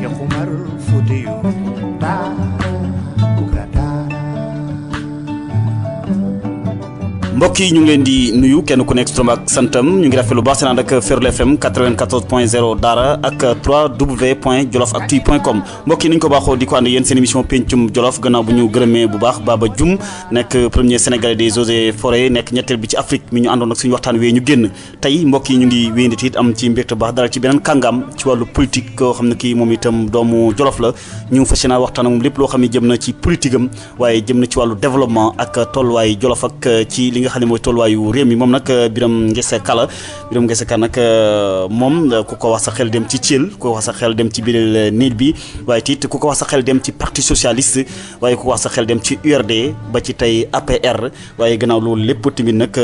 Cheikh Oumar Foutiyou Tall mbokk yi ñu ngi leen di nuyu kenn ku nekk turam ak santam ñu ngi rafetlu lu baax seen ànd ak Ferlo FM 94.0 Daara ak 3w.djoloffactu.com mbokk yi ni ñu ko baaxoo di ko ànd yéen seen émission Pencum Djoloff gannaaw bu ñu gërëmee bu baax Baba Dioum nekk premier sénégalais des eaux et forêts nekk ñetteel bi ci Afrique mi ñu àndoon ak suñu waxtaan wee ñu génn tey mbokk yi ñu ngi wéyandi it am ci mbégte baax dalal ci beneen kàngaam ci wàllu politique koo xam ne kii moom itam doomu Jolof la ñu fas yéene waxtaan ak moom lépp loo xam ne jëm na ci politique am waaye jëm na ci wàllu développement ak tolluwaayu Jolof ak ci li nga xam ne mooy tolluwaayu réew mi moom nag Birame Nguessa Ka la Birame Nguessa Ka nag moom ku ko wax sa xel dem ci Thiel ku ko wax sa xel dem ci biir niil bi waaye it ku ko wax sa xel dem ci parti socialiste waaye ku ko wax sa xel dem ci URD ba ci tey APR waaye gannaaw loolu lépp tamit nag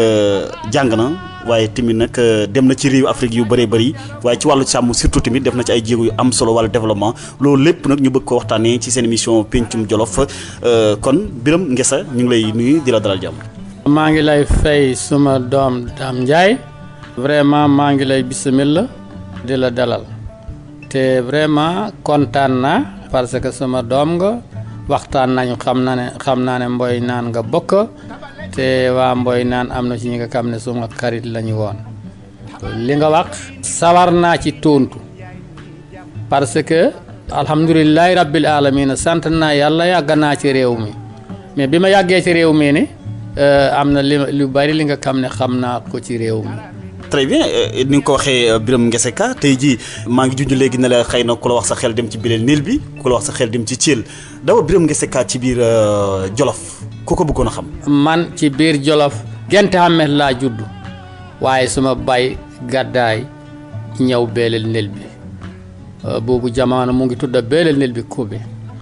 jàng na waaye tamit nag dem na ci réew Afrique yu bëree bëri waaye ci wàllu sàmm surtout tamit def na ci ay jéego yu am solo wàllu développement loolu lépp nag ñu bëgg ko waxtaanee ci seen émission Pencum Djoloff kon Birame Nguessa ñu ngi lay nuyu di la dalal jàmm. maa ngi lay fay suma doom Dame Ndiaye vraiment maa ngi lay bismillah di la dalal te vraiment kontaan na parce que suma doom nga waxtaan nañu xam naa ne Mboy naan nga bokk te waa Mboy naan am na ci ñi nga xam ne suma xarit lañu woon li nga wax sawar naa ci tontu parce que alhamdulillahi rabbil alamin sant naa yàlla yàgg naa ci réew mi mais bi ma yàggee ci réew mi ni am na lu bari li nga xam ne xam naa ko ci réew mi. très bien ni nga ko waxee Birame Nguessa Ka tey jii maa ngi junj léegi ne la xëy na ku la wax sa xel dem ci biir Niil bi ku la wax sa xel dem ci Thiel d'abord Birame Nguessa Ka ci biir Jolof ku ko bëggoon a xam. man ci biir Jolof Gente Xamet laa judd waaye suma bay gàddaay ñëw Beelel Niil bi boobu jamono mu ngi tudda Beelel Niil bi Kobe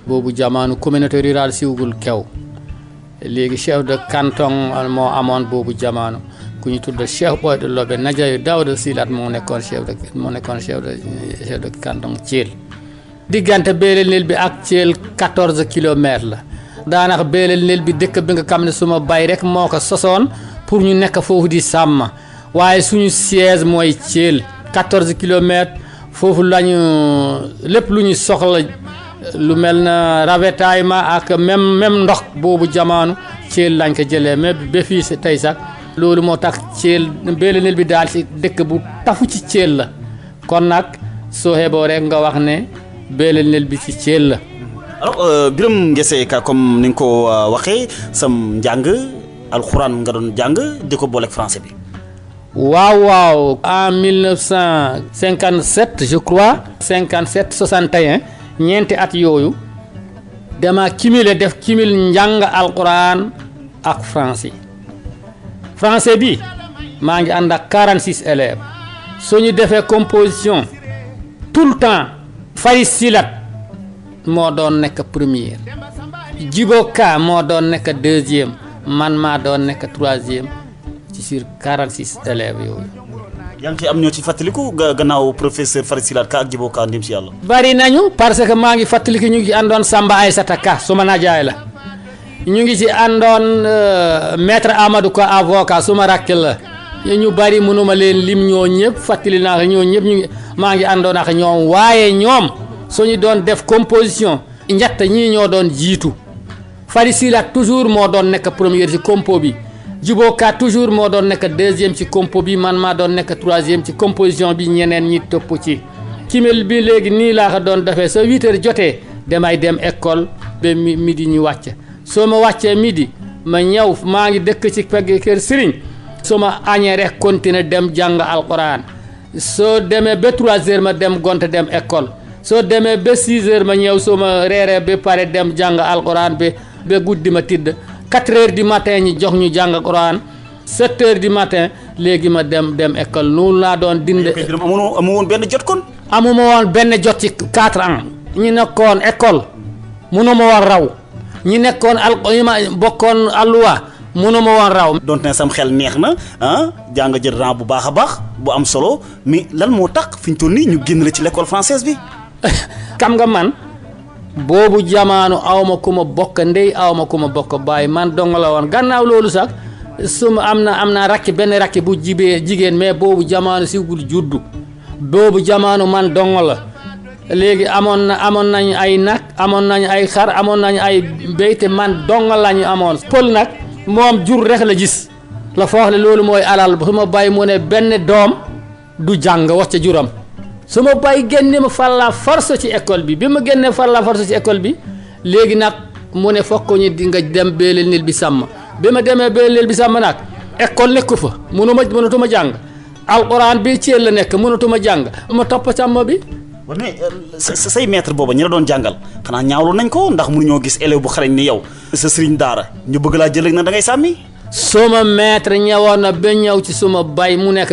boobu jamono communauté rurale siwgul kew léegi chef de canton moo amoon boobu jamono ku ñu tudd Cheikh Boy de Lobe Najayu Daouda Silat moo nekkoon chef de canton Thiel. diggante Beelel Niil bi ak Thiel 14 kilomètres la daanaka Beelel Niil bi dëkk bi nga xam ne suma bay rek moo ko sosoon pour ñu nekk foofu di sàmm waaye suñu siège mooy Thiel 14 kilomètres foofu lañu lépp lu ñu soxla. lu mel na ravitaillement ak même ndox boobu jamono Thiel lañ ko jëlee mais ba fii si tey sax loolu moo tax Thiel Beelel Niil bi daal ci dëkk bu tafu ci Thiel la kon nag soo xeeboo rek nga wax ne Beelel Niil bi ci Thiel la. alors Birame Nguessa Ka comme ni nga ko waxee sam njàng alxuraan nga doon jàng di ko booleeg français bi. waaw en 1957 je crois 57 61. ñeenti at yooyu dama def cumul njàng alquran ak français bi maa ngi ànd ak 46 élèves suñu defee composition tout le temps Fari Silat moo doon nekk première Djibo Ka moo doon nekk deuxième man maa doon nekk troisième ci sur 46 élèves yooyu. yaa ngi ci am ñoo ci fàttaliku gannaaw professeur Fari Silat Ka ak Djibo Ka ndim si yàlla. bari nañu parce que maa ngi fàttaliku ñu ngi àndoon Samba Aïssata Ka suma najaay la ñu ngi ci àndoon maître Amadou Ka avocat suma rakk la ñu bari mënuma leen lim ñoo ñëpp fàttali naa ñoo ñëpp maa ngi àndoon ak ñoom waaye ñoom suñu doon def composition ñett ñii ñoo doon jiitu Fari Silat toujours moo doon nekk première ci compo bi. Djibo Ka toujours moo doon nekk deuxième ci compo bi man maa doon nekk troisième ci composition bi ñeneen ñi topp ci kimil bi léegi nii laa ko doon defee soo 8 heures jotee damay dem école ba midi ñu wàcc soo ma wàccee midi ma ñëw maa ngi dëkk ci pegg kër Sëriñ soo ma añee rek continuer dem jàng alquran soo demee ba 3 heures ma dem gonte dem école soo demee ba 6 heures ma ñëw soo ma reeree ba pare dem jàng alquran ba guddi ma tidd 4 heures du matin ñi jox ñu jàng Quran 7 heures du matin léegi ma dem école noonu laa doon dinde. amu woon benn jot kon. amuma woon benn jot ci 4 ans. ñi nekkoon école mënuma woon raw ñi nekkoon ñi ma bokkoon alluwa mënuma woon raw. donte ne sam xel neex na jàng jël rang bu baax a baax bu am solo mais lan moo tax fi ñu toll nii ñu génn la ci l'école française bi. xam nga man. boobu jamaano awma ku ma bokk ndey awma ku ma bokk baay man dong la woon gannaaw loolu sax suma am na rakki benn rakki bu jigéen mais boobu jamaano siwgul juddu boobu jamaano man dong la léegi amoon nañu ay nag amoon nañu ay xar amoon nañu ay béy te man dong lañu amoon. pël nag moom jur rek la gis la fooxle loolu mooy alal su ma bàyyi mu ne benn doom du jàng wax ca juram su ma bàyyi génne ma far la force ci école bi ma génnee far la force ci école bi léegi nag mu ne fokk ñu di nga dem Beelel Nil bi sàmm bi ma demee Beelel Nil bi sàmm nag école nekku fa mënatuma jàng alxuraan bi Thiel la nekk mënatuma jàng ma topp sàmm bi. mais say maître booba ñi la doon jàngal xanaa ñaawlu nañ ko ndax mënuñoo gis élève bu xarañ ni yow sa sëriñ daara ñu bëgg laa jël rek na da ngay sàmmi. suma maître ñëwoon na ba ñëw ci suma bay mu nekk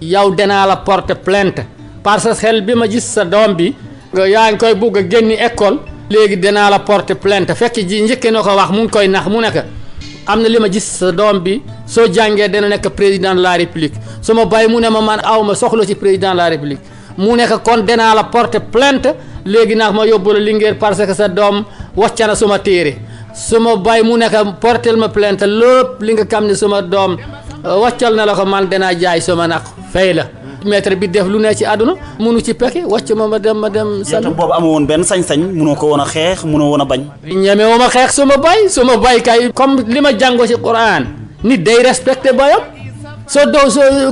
yow danaa la porter plainte parce que xel bi ma gis sa doom bi nga yaa ngi koy bugg a génni école léegi danaa la porter plainte fekk ji njëkkee na ko wax mu ngi koy nax mu nekk am na li ma gis sa doom bi soo jàngee dana nekk président de la république suma bay mu ne ma man aw ma soxla ci président de la république mu nekk kon danaa la porter plainte léegi nag ma yóbbu la Linguère parce que sa doom wàcc na suma téere suma bay mu nekk portel ma plainte lépp li nga xam ne suma doom wàccal na la ko man danaa jaay suma nag fay la maître bi def lu ne ci àdduna munu ci peke wàcc ma dem sal boobu amoo woon benn sañ-sañ munoo ko woon a xeex munoo woon a bañ ñeme wu ma xeex suma bay kay comme li ma jàngoo ci Quran nit day respecté bayam soo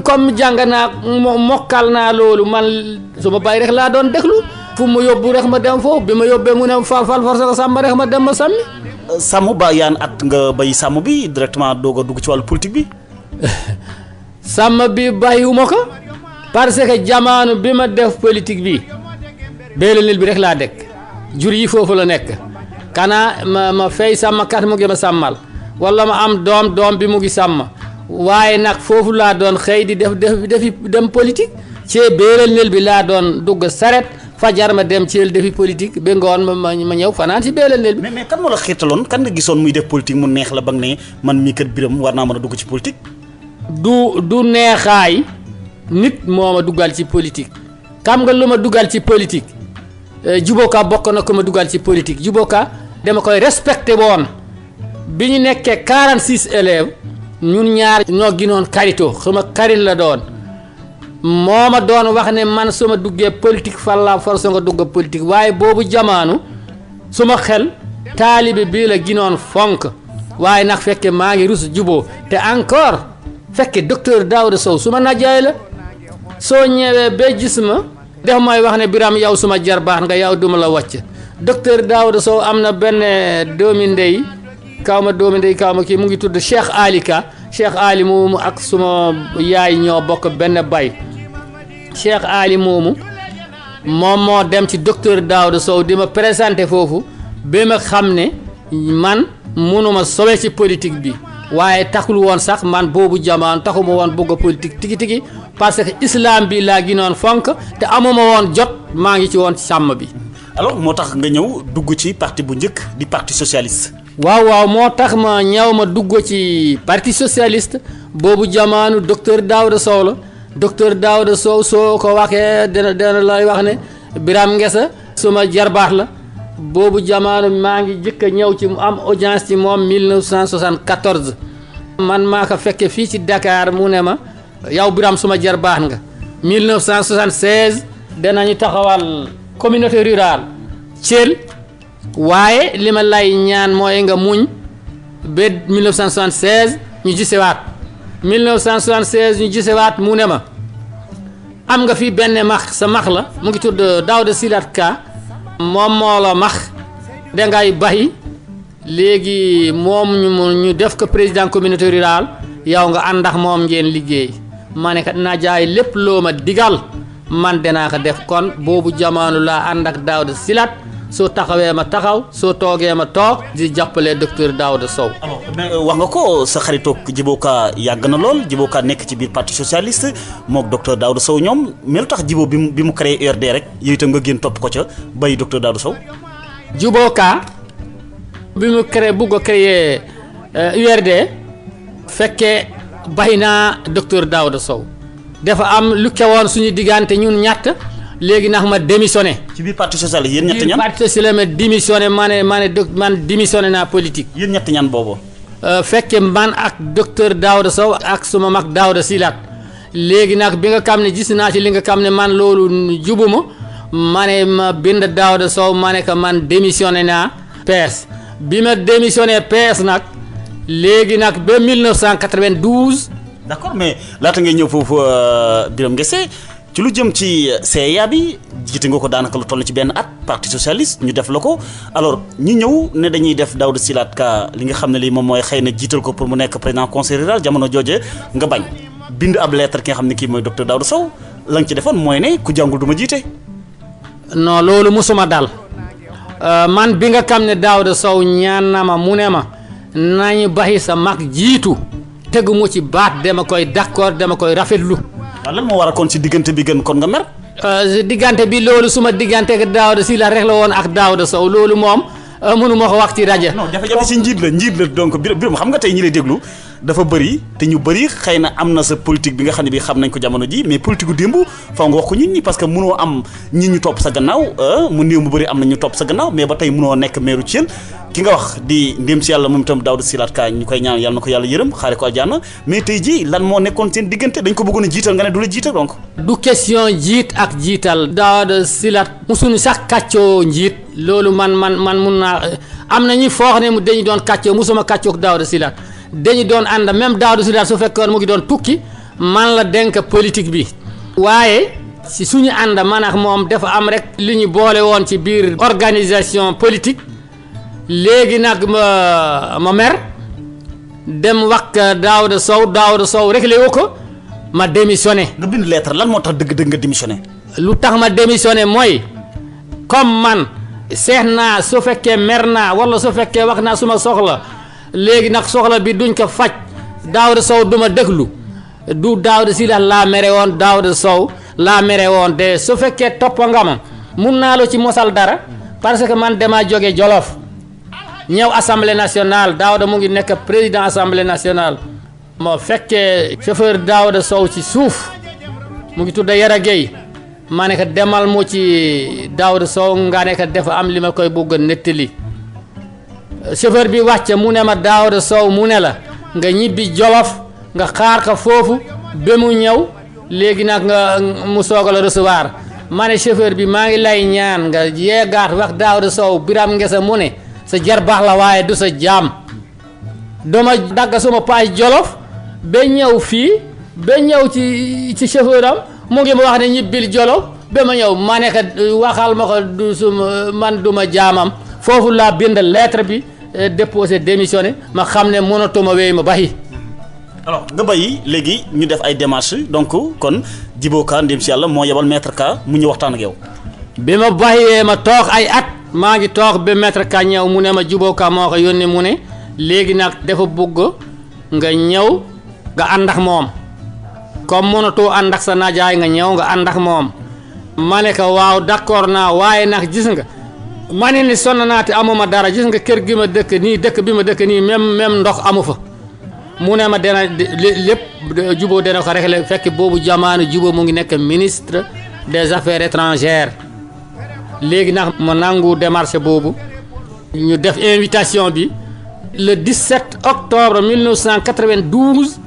comme jàng naa mokkal naa loolu man suma bay rek laa doon déglu fu mu yóbbu rek ma dem foofu bi ma yóbbee mu ne fal force ko sàmm rek ma dem ma sàmmi sàmm ba yaan at nga bay sàmm bi directement doog a dugg ci wàllu politique bi sàmm bi bàyyiwuma ko parce que jamono bi ma def politique bi Beelel Nil bi rek laa dëkk jur yi foofu la nekk kana ma fay sàmmkat mu ngi ma sàmmal wala ma am doom bi mu ngi sàmm waaye nag foofu laa doon xëy di defi dem politique ci Beelel Nil bi laa doon dugg saret fajar ma dem Thiel defi politique ba ngoon ma ñëw fanaan ci Beelel Nil bi. mais kan moo la xiirtaloon kan nga gisoon muy def politique mu neex la ba nga ne man mii kat Birame war naa mën a dugg ci politique. du neexaay nit moo ma dugal ci politique xam nga lu ma dugal ci politique Djibo Ka bokk na ko ma dugal ci politique Djibo Ka dama koy respecté woon bi ñu nekkee 46 élèves ñun ñaar ñoo ginoon karito xama karit la doon moo ma doon wax ne man su ma duggee politique fal la force nga dugg politique waaye boobu jamaanu suma xel taalibe bii la ginoon fonk waaye nag fekke maa ngi rus Djibo te encore fekke docteur Daouda Sow suma najaay la soo ñëwee ba gis ma def mooy wax ne Birame yow suma jarbaax nga yow duma la wàcc docteur Daouda Sow am na benn doomi ndey kaw ma kii mu ngi tudd Cheikh Ali Ka Cheikh Ali moomu ak suma yaay ñoo bokk benn bay Cheikh Ali moomu moom moo dem ci docteur Daouda Sow di ma présenté foofu ba ma xam ne man munuma sowe ci politique bi waaye taxul woon sax man boobu jamono taxuma woon bëgg a politique tigi parce que islam bi laa ginoon fonk te amuma woon jot maa ngi ci woon sàmm bi. alors moo tax nga ñëw dugg ci parti bu njëkk di parti socialiste. waaw moo tax ma ñëw ma dugg ci parti socialiste boobu jamono docteur Daouda Sow la docteur Daouda Sow soo ko waxee dana lay wax ne Birame Nguessa suma jarbaax la. boobu jamono maa ngi jëkk a ñëw ci mu am audience ci moom 1974 man maa ko fekke fii ci Dakar mu ne ma yow Birame suma jarbaax nga 1976 danañu taxawal communauté rurale Thiel waaye li ma lay ñaan mooy nga muñ ba 1976 ñu gisewaat 1976 ñu gisewaat mu ne ma am nga fii benn max sa max la mu ngi tudd Daouda Ka moom moo la max dangay bayi léegi moom ñu def ko président communauté rurale yow nga ànd ak moom ngeen liggéey ma ne kat naa jaay lépp loo ma digal man danaa ko def kon boobu jamono laa ànd ak Daouda soo taxawee ma taxaw soo toogee ma toog di jàppale docteur Daouda Sow. alors mais wax nga ko sa xaritoog Djibo Ka yàgg na lool Djibo Ka nekk ci biir parti socialiste mook docteur Daouda Sow ñoom mais lu tax Djibo bi mu créé URD rek yow itam nga génn topp ko ca bay docteur Daouda Sow. Djibo Ka bi mu bugg a créé URD fekkee bay naa docteur Daouda Sow dafa am lu kewoon suñu diggante ñun ñett. léegi nag ma démissionné. ci biir parti socialiste yéen ñett ñan parti socialiste ma démissionné man démissionné naa politique. yéen ñett ñan boobu. fekke man ak docteur Daouda Sow ak suma mag Daouda léegi nag bi nga xam ne gis naa ci li nga xam ne man loolu jubuma ma ne ma bind Daouda Sow ma ne ko man démissionné naa PS bi ma démissionné PS nag léegi nag ba 1992. d'accord mais laata ngay ñëw foofu Birame Nguessa ci lu jëm ci CA bi jiite nga ko daanaka lu toll ci benn at parti socialiste ñu def la ko alors ñu ñëw ne dañuy def Daouda Leyti Ka li nga xam ne lii moom mooy xëy na jiital ko pour mu nekk président conseil rural jamono jooje nga bañ bind ab lettre ki nga xam ne kii mooy docteur Daouda Sow la nga ci defoon mooy ne ku jàngul du ma jiite. non loolu musuma dal man bi nga xam ne Daouda Sow ñaan na ma mu ne ma nañu baxi sa mag jiitu tegu mu ci baat dama koy d'accord dama koy rafetlu. waaw lan moo war a kon ci diggante bi gën kon nga mer. diggante bi loolu suma diggante ak Daouda si la rek la woon ak Daouda Sow loolu moom mënu ma ko wax ci rajo. non jafe-jafe si njiit la donc Birame xam nga tey ñi lay déglu dafa bëri te ñu bëri xëy na am na sa politique bi nga xam ne bi xam nañ ko jamono ji mais politique gu démb faw nga wax ko nit ñi parce que mënoo am nit ñu topp sa gannaaw mu néew mu bëri am na ñu topp sa gannaaw mais ba tey mënoo nekk maire Thiel ki nga wax di ndéem si yàlla moom itam Daouda Leyti Ka ñu koy ñaan yàlla na ko yàlla yërëm xaare ko aljaana mais tey ji lan moo nekkoon seen diggante dañ ko bëggoon a jiital nga ne du la jiital donc. du question jiit ak jiital. Daouda Leyti musuñu sax kàccoo njiit loolu man mun naa am na ñi foo xam ne dañu doon kàccoo musuma kàccoo ak Daouda Leyti dañu doon ànd même Daouda Leyti su fekkoon mu ngi doon tukki man la denk politique bi waaye si suñu ànd man ak moom dafa am rek li ñu boole woon ci biir organisation politique léegi nag ma mer dem wax Daouda Sow rek léegi ko ma démissionné. nga bind lettre lan moo tax dëgg-dëgg nga démissionné. lu tax ma démissionné mooy comme man seex naa su fekkee mer naa wala su fekkee wax naa suma soxla léegi nag soxla bi duñ ko faj Daouda Sow duma déglu du Daouda Leyti laa mere woon Daouda Sow laa mere woon de su fekkee topp nga ma mun naa la ci mosal dara parce que man dama jóge Djoloff ñëw assemblée nationale Daouda mu ngi nekk président assemblée nationale moo fekkee chauffeur Daouda Sow ci suuf mu ngi tudd Yara Gueye ma ne ko demal mu ci Daouda Sow nga ne ko dafa am li ma koy bëgg a nettali chauffeur bi wàcce mu ne ma Daouda Sow mu ne la nga ñibbi Djoloff nga xaar ko foofu ba mu ñëw léegi nag nga mu soog a la recevoir ma ne chauffeur bi maa ngi lay ñaan nga yeegaat wax Daouda Sow Birame Nguessa mu ne sa jar baax la waaye du sa jaam dama dagg suma paas Djoloff ba ñëw fii ba ñëw ci chauffeur am mu ngi ma wax ne ñibbil Djoloff ba ma ñëw ma ne ko waxal ma ko du suma man du ma jaamam foofu laa bind lettre bi déposé démissionné ma xam ne mënatuma wéy ma bàyyi. alors nga bàyyi léegi ñu def ay démarches donc kon Djibo Ka ndem si yàlla moo yebal maître Ka mu ñëw waxtaan ak yow. bi ma bàyyee ma toog ay at maa ngi toog ba maître Ka ñëw mu ne ma Djibo Ka moo ko yónnee mu ne léegi nag dafa bëgg nga ñëw nga ànd ak moom comme mënatoo ànd ak sa najaay nga ñëw nga ànd ak moom ma ne ko waaw d'accord naa waaye nag gis nga. ma ne ni sonn naa te amuma dara gis nga kër gi ma dëkk nii dëkk bi ma dëkk nii même ndox amu fa mu ne ma dana lépp Djibo dana ko rek fekk boobu jamaanu Djibo mu ngi nekk ministre des affaires étrangères léegi nag ma nangu démarche boobu ñu def invitation bi le 17 octobre 1992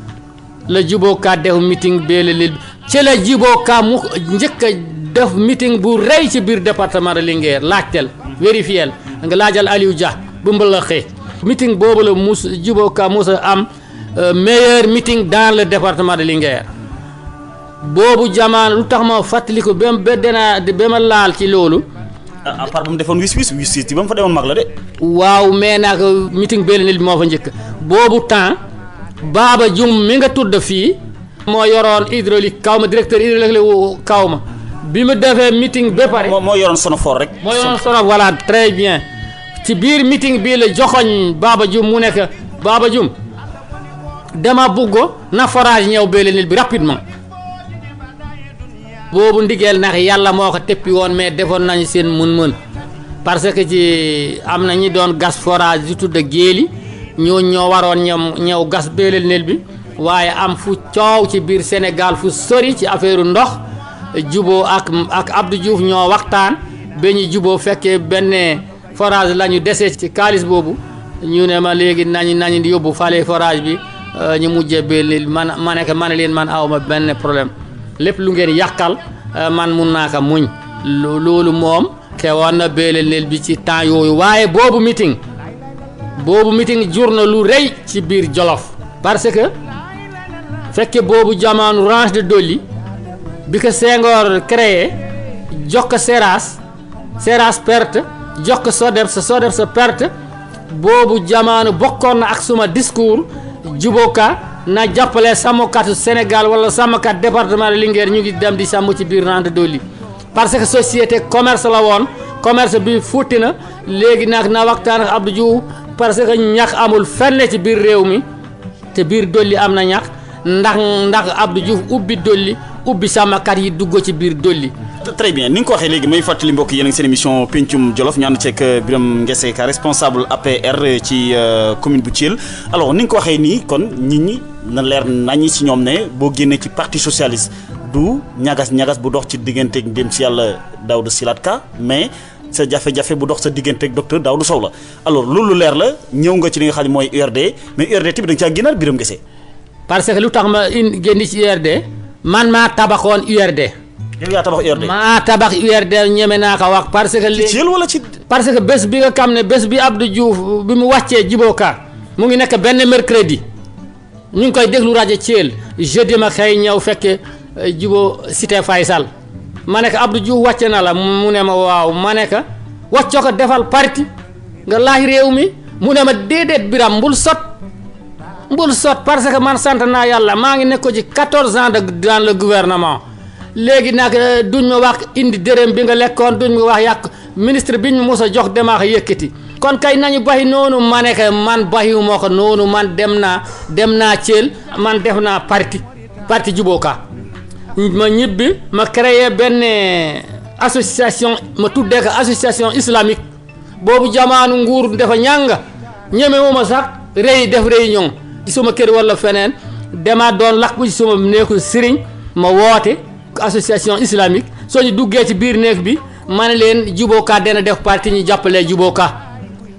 la Djibo Ka def meeting beele lil ci la Djibo Ka mu njëkk a def meeting bu rëy ci biir département de Linguère laajteel vérifiel nga laajal Aliou Dia bu mbalaxee meeting boobu la Djibo Ka musa am meilleur meeting dans le département de Linguère boobu jamaan lu tax ma fàttali ko ba ma laal ci loolu. à part ba mu defoon wis ci ba mu fa demoon mag la de. waaw mais nag meeting benn nit moo fa njëkk boobu temps Baba Dioum mi nga tudd fii moo yoroon hydraulique kaw ma directeur hydraulique kaw ma bi mu defee meeting ba pare. moo yoroon Sonofor rek. moo yoroon Sonofor voilà très bien ci biir meeting bii la joxoñ Baba Dioum mu nekk Baba Dioum dama bugg na forage ñëw benn nit bi rapidement. boobu ndigeel ndax yàlla moo ko teppi woon mais defoon nañu seen mën-mën parce que ci am na ñi doon gas forage yu tudd géeli ñoo waroon ñëw gas béeleel nel bi waaye am fu coow ci biir Sénégal fu sori ci affaire ndox Djibo ak Abdou Diouf ñoo waxtaan ba ñu Djibo fekkee benn forage la ñu desee ci kaalis boobu ñu ne ma léegi nañu yóbbu fale forage bi ñu mujjee béeleel ma ne leen man awma benn problème lépp lu ngeen yàqal man mun naa ko muñ loolu moom xewoon na Belel bi ci temps yooyu waaye boobu meeting jur na lu rëy ci biir Djoloff parce que fekke boobu jamono range de Dolly bi ko Senghor créé jox ko Seras perte jox ko Sodef perte boobu jamono bokkoon na ak suma discours Djibo Ka na jàppale sàmmkatu Sénégal wala sàmmkat département de Linguère ñu ngi dem di sàmm ci biir range de Dolly parce que société commerce la woon commerce bi futti na léegi nag na waxtaan ak Abdou Diouf parce que ñax amul fenn ci biir réew mi te biir Dolly am na ñax ndax Abdou Diouf ubbi Dolly ubbi sàmmkat yi dugg ci biir Dolly. très bien ni nga ko waxee léegi may fàttali mbokk yéen a ngi seen émission Pencum Djoloff ñu ànd ceeg Birame Nguessa Ka responsable APR ci commune bu Thiel alors ni nga ko waxee nii kon nit ñi na leer nañi ci ñoom ne boo génnee ci parti socialiste du ñagas bu dox ci digganteeg ndem si yàlla Daouda Ka mais sa jafe-jafe bu dox sa digganteeg docteur Daouda Sow la alors loolu leer la ñëw nga ci li nga xam ne mooy URD mais URD tamit da nga caa génnaat Birame Nguessa. parce que lu tax ma génn ci URD man maa tabaxoon URD. yow yaa tabax URD. maa tabax URD ñeme naa ko wax parce que. ci Thiel wala ci. parce que bés bi nga xam ne bés bi Abdou Diouf bi mu wàccee Djibo Ka mu ngi nekk benn mercredi ñu ngi koy déglu rajo Thiel jeudi ma xëy ñëw fekke Djibo cité Faysal ma ne ko Abdou Diouf wàcce na la mu ne ma waaw ma ne ko wàccoo ko defal parti nga laaj réew mi mu ne ma déedéet Birame mbul sot parce que man sant naa yàlla maa ngi nekk ko ci 14 ans dans le gouvernement. léegi nag duñ ma wax indi dërëm bi nga lekkoon duñ ma wax yàq ministre biñ ma mos a jox demaa ko yëkkati kon kay nañu baxi noonu ma ne ko man baxiwu moo ko noonu man dem naa Thiel man def naa parti Djibo Ka ma ñibbi ma créé benn association ma tuddee ko association islamique boobu jamaanu nguur dafa ñanga ñemewuma sax def réunion ci suma kër wala feneen dama doon lakk bu ci suma néegu sëriñ ma woote association islamique soo ñu duggee ci biir néeg bi ma ne leen Djibo Ka dana def parti ñu jàppalee Djibo Ka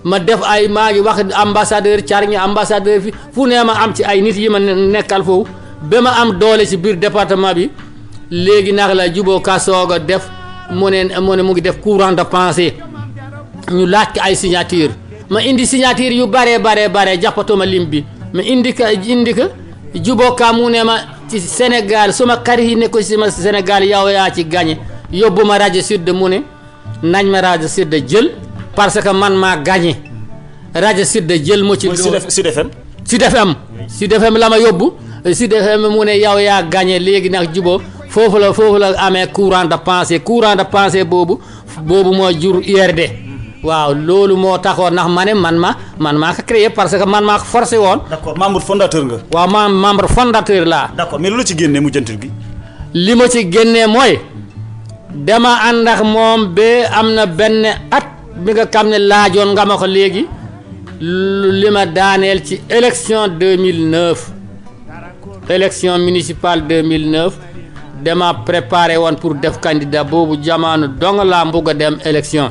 ma def ay maa ngi wax ambassadeur Thiargny ambassadeur fi fu nee ma am ci ay nit yi ma nekkal foofu ba ma am doole ci biir département bi léegi nag la Djibo Ka soog a def mu ngi def courant de pensée ñu laaj ko ay signature ma indi signature yu bare jàppatuma lim bi ma indi ko Djibo Ka mu ne ma ci Sénégal suma xarit yi ne ko ci ma Sénégal yow yaa ci gagné yóbbu ma rajo Sud mu ne nañ ma rajo Sud jël parce que man maa gagné rajo Sud jël mu ci. Sud FM la ma yóbbu Sud FM mu ne yow yaa gagné léegi nag Djibo foofu la amee courant de pensée boobu moo jur URD. waaw loolu moo taxoon ndax ma ne man maa ko créé parce que man maa ko forcé woon. d'accord membre fondateur nga. waaw membre fondateur laa. d'accord mais lu la ci génnee mujjantal gi. li ma ci génnee mooy dama ànd ak moom ba am na benn at bi nga xam ne laajoon nga ma ko léegi li ma daaneel ci élection 2009 élection municipale 2009 dama préparé woon pour def candidat boobu jamono dong laa mbugg a dem élection.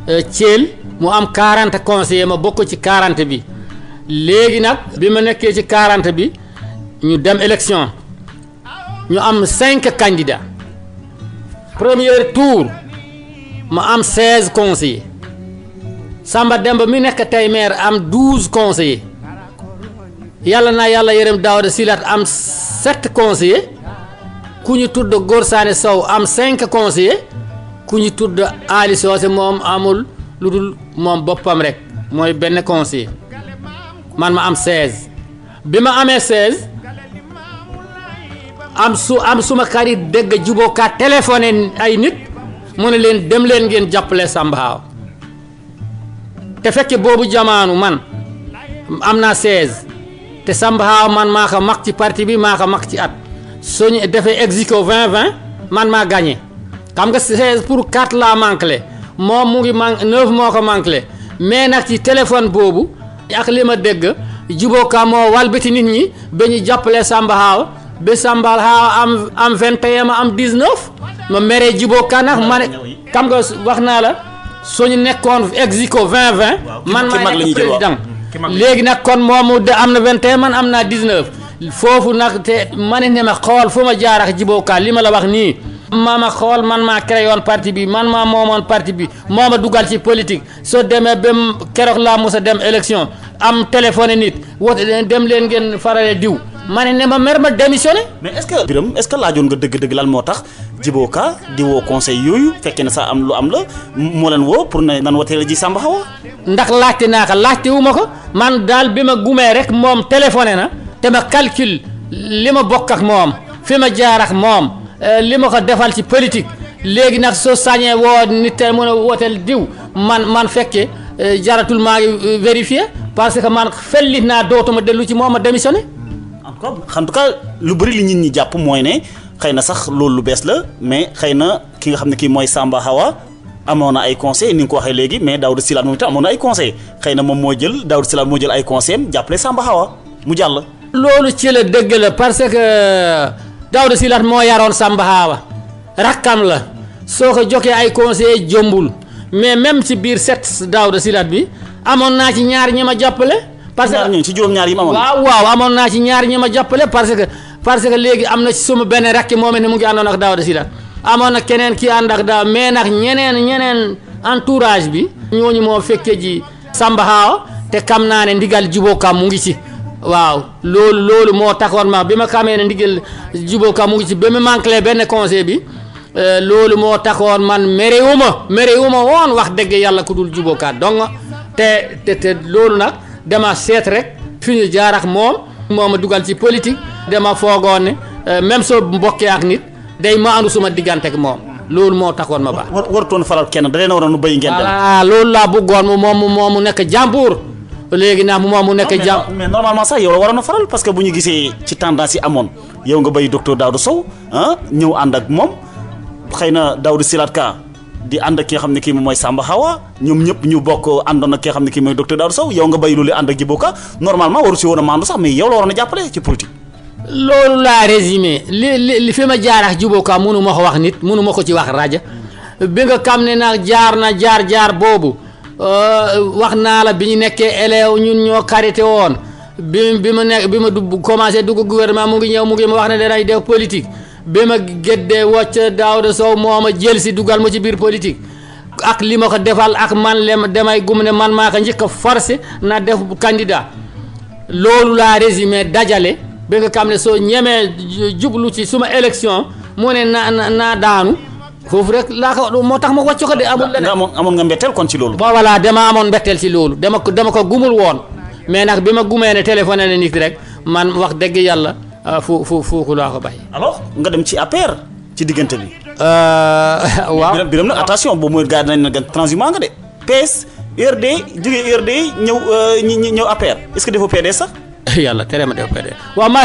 Thiel mu am 40 conseillers ma bokk ci 40 bi léegi nag bi ma nekkee ci 40 bi ñu dem élection ñu am 5 candidats premier tour ma am 16 conseillers Samba Demba mi nekk tey maire am 12 conseillers yàlla yërëm Daouda Silat am 7 conseillers ku ñu tudd Gorsane Sow am 5 conseillers ku ñu tudd Ali Socé moom amul lu dul moom boppam rek mooy benn conseiller man ma am 16 bi ma amee 16 am suma xarit dégg Djibo Ka téléphoné ay nit mu ne leen dem leen ngeen jàppale Samba Haw te fekke boobu jamaanu man am naa 16 te Samba Haw man maa ko mag ci parti bi maa ko mag ci at suñu defee exiko 2020 man maa gagné xam nga 16 pour 4 laa manqué moom mu ngi 9 moo ko manqué mais nag ci téléphone boobu ak li ma dégg Djibo Ka moo walbati nit ñi ba ñu jàppale Samba Haw ba Samba Haw am 21 ma am 19 ma meree Djibo Ka nag ma ne xam nga wax naa la suñu nekkoon exiko 2020 man maa nekk président léegi nag kon moomu de am na 21 man am naa 19 foofu nag te ma ne ma xool fu ma jaar ak Djibo Ka li ma la wax nii maa ma xool man maa créé woon parti bi man maa moomoon parti bi moo ma dugal ci politique soo demee ba keroog laa mos a dem élection am téléphone nit woote dem leen ngeen farale diw ma ne ma mer ma démissionné. mais est-ce que Birame est-ce que laajoon nga dëgg-dëgg lan moo tax Djibo Ka di woo conseil yooyu fekkee ne sax am lu am la moo leen woo pour ne nan watee la ji Samba Hawa. ndax laajte naa ko laajte wu ma ko man daal bi ma gumee rek moom téléphoné na te ma calcul li ma bokk ak moom fi ma jaar ak moom li ma ko defal ci politique léegi nag soo sañee woo nit te mën a wooteel diw man fekkee jaratul maa ngi vérifié parce que man felli naa dootuma dellu ci moom ma démissionné. en tout cas lu bëri li nit ñi jàpp mooy ne xëy na sax loolu lu bees la mais xëy na ki nga xam ne kii mooy Samba Hawa amoon na ay conseils ni nga ko waxee léegi mais Daouda Sylla moom itam amoon na ay conseils xëy na moom moo jël Daouda Sylla moo jël ay conseils am jàppale Samba Hawa mu jàll. loolu ci la dëgg la parce que Daouda Sylla moo yaroon Samba Hawa rakkam la soo ko jokkee ay conseils jombul mais même ci biir set Daouda Sylla bi amoon naa ci ñaar ñi ma jàppale. parce que ñaar ci juróom-ñaar yi ma amoon. waaw amoon naa ci ñaar ñi ma jàppale parce que léegi am na ci suma benn rakki moom ne mu ngi àndoon ak Daouda Sylla amoon na keneen ki ànd ak daaw mais nag ñeneen entourage bi. ñooñu moo fekkee ji Samba Hawa te xam naa ne ndigal Djibo Ka mu ngi ci. waaw loolu moo taxoon ma bi ma xamee ne ndigal Djibo Ka mu ngi ci ba mu manqué benn conseil bi loolu moo taxoon man merewuma woon wax dëgg yàlla ku dul Djibo Ka donc te loolu nag. dama seet rek fi ñu jaar ak moom ma dugal ci politique dama foogoon ne même soo mbokkee ak nit day ma andu suma diggante ak moom loolu moo taxoon ma baax. warutoon faral kenn da leen a waroon nu béy ngeen dem. voilà loolu laa bëggoon moom mu nekk jàmbur léegi nag moom mu nekk jàmbur. mais normalement sax yow la waroon a faral parce que bu ñu gisee ci tendance yi amoon yow nga béy docteur Daouda Sow ñëw ànd ak moom xëy na Daouda Sylla Ka di ànd ak ki nga xam ne kii mooy Samba Hawa ñoom ñëpp ñu bokk àndoon ak ki nga xam ne kii mooy docteur Daouda Sow yow nga bay loolu ànd ak Djibo Ka normalement waru si woon a maandu sax mais yow la waroon a jàppale ci politique. loolu laa résumé li fi ma jaar ak Djibo Ka mënu ma ko wax nit mënu ma ko ci wax rajo bi nga xam ne nag jaar boobu wax naa la bi ñu nekkee élève ñun ñoo karité woon bi ma commencé dugg gouvernement mu ngi ma wax ne danay def politique. bi ma géddee wocc Daouda Sow moo ma jël si dugal ma ci biir politique ak li ma ko defal ak man damay gum ne man maa ko njëkk a forcé na def candidat loolu laa résumé dajale bi nga xam ne soo ñemee jublu ci suma élection mu ne naa daanu foofu rek laa ko moo tax ma wàcc ko de amul leneen. amoon nga mbetteel kon ci loolu. voilà dama amoon mbetteel ci loolu dama ko gumul woon mais nag bi ma gumee ne téléphoné ne nit rek man wax dëgg yàlla. foofu laa ko bàyyi. alors nga dem ci APR ci diggante bi. waaw Birame nag attention boobu mooy gars yi nañ ne transhumant nga de. PS URD jógee URD ñëw APR est-ce que defoo PDS sax. yàlla tere ma def PDS waaw ma.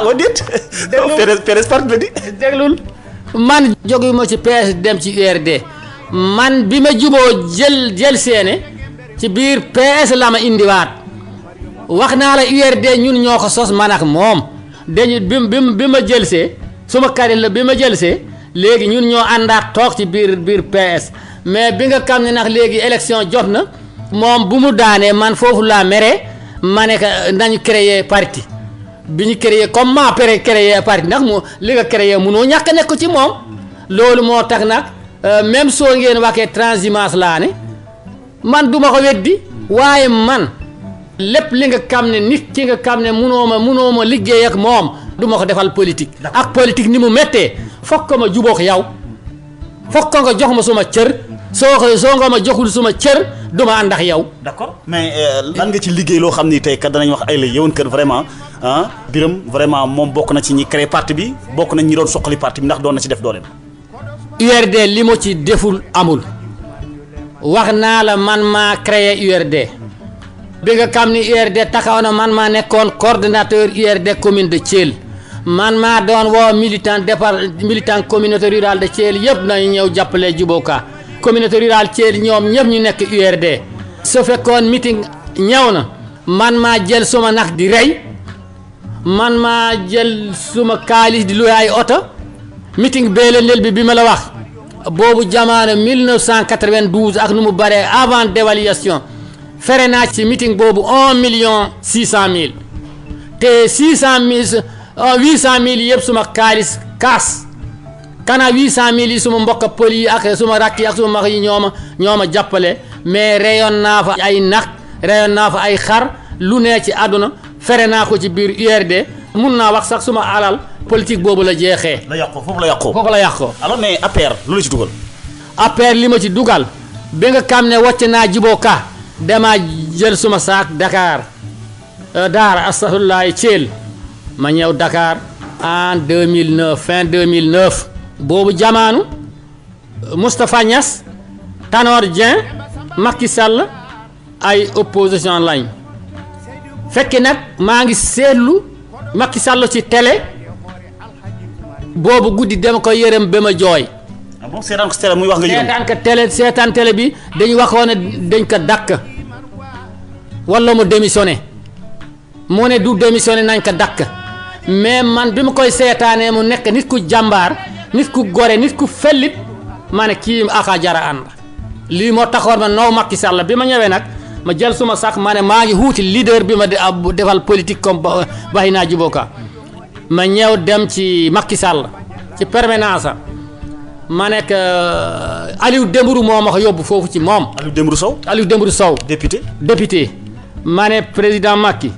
waa déet. PDS parti la di. déglul man jóge ma ci PS dem ci URD man bi ma juboo jël seene ci biir PS la ma indiwaat. wax naa la URD ñun ñoo ko sos man ak moom dañu bi ma jëlsee suma karit la bi ma jëlsee léegi ñun ñoo àndaat toog ci biir PS mais bi nga xam ne nag léegi élection jot na moom bu mu daanee man foofu laa meree ma ne que nañu créer parti bi ñu créer comme maa créer parti ndax mu li nga créer munoo ñàkk nekk ci moom loolu moo tax nag même soo ngeen waxee transhumance laa ne man duma ko weddi waaye man lépp li nga xam ne nit ki nga xam ne munoo ma liggéey ak moom du ma ko defal politique. ak politique ni mu méttee fokk ma jubóog yow fokk nga jox ma suma cër soo nga ma joxul suma cër du ma ànd ak yow. d'accord mais lan nga ci liggéey loo xam ni tey kat danañ wax ay la yëwoon kër vraiment Birame vraiment moom bokk na ci ñi créé parti bi bokk nañ ñi doon soqali parti bi ndax doon na ci def dooleem. URD li ma ci deful amul wax naa la man maa créé URD. bi nga xam ni URD taxaw na man maa nekkoon coordonnateur URD commune de Thiel man maa doon woo militant communauté rurale de Thiel yëpp nañu ñëw jàppale Djibo Ka communauté rurale Thiel ñoom ñëpp ñu nekk URD su fekkoon meeting ñëw na man maa jël suma nax di rey man maa jël suma kaalis di luy ay oto meeting beelendel bi ma la wax boobu jamono 1992 ak nu mu baree avant dévaluation fere naa ci meeting boobu 1,600,000 te 800,000 yëpp suma kaalis kaas kana 800000 yi suma mbokk pël yi ak suma rakk yi ak suma mag yi ñoo ma jàppale mais rayon naa fa ay nag rayon naa fa ay xar lu ne ci àdduna fere naa ko ci biir URD mun naa wax sax suma alal politique boobu la jeexee. foofu la yàqoo. alors mais APR lu la ci dugal. APR li ma ci dugal bi nga xam ne wàcc naa Djibo Ka dama jël suma saak Dakar Daara astafurlaay Thiel ma ñëw Dakar en 2009 fin 2009 boobu jamaanu Moustapha Niass Tanor Dieng Macky Sall ay opposition lañ fekk nag maa ngi seetlu Macky Sall ci télé boobu guddi dama ko yërëm ba ma jooy. ah bon seetaan ko télé muy wax nga yërëm seetaan télé bi dañu waxoon ne dañ ko dakk wala mu démissionné mu ne du démissionné nañ ko dakk mais man bi ma koy seetaanee mu nekk nit ku jàmbaar nit ku gore nit ku fellit ma ne kii aka jara ànd lii moo taxoon ma naw Macky Sall bi ma ñëwee nag ma jël suma sax ma ne maa ngi wuuti leader bi ma defal politique comme baxi naa Djibo Ka ma ñëw dem ci Macky Sall ci permanence ma nekk Aliou Dembourou moo ma ko yóbbu foofu ci moom. Aliou Dembourou Sow député ma ne président Macky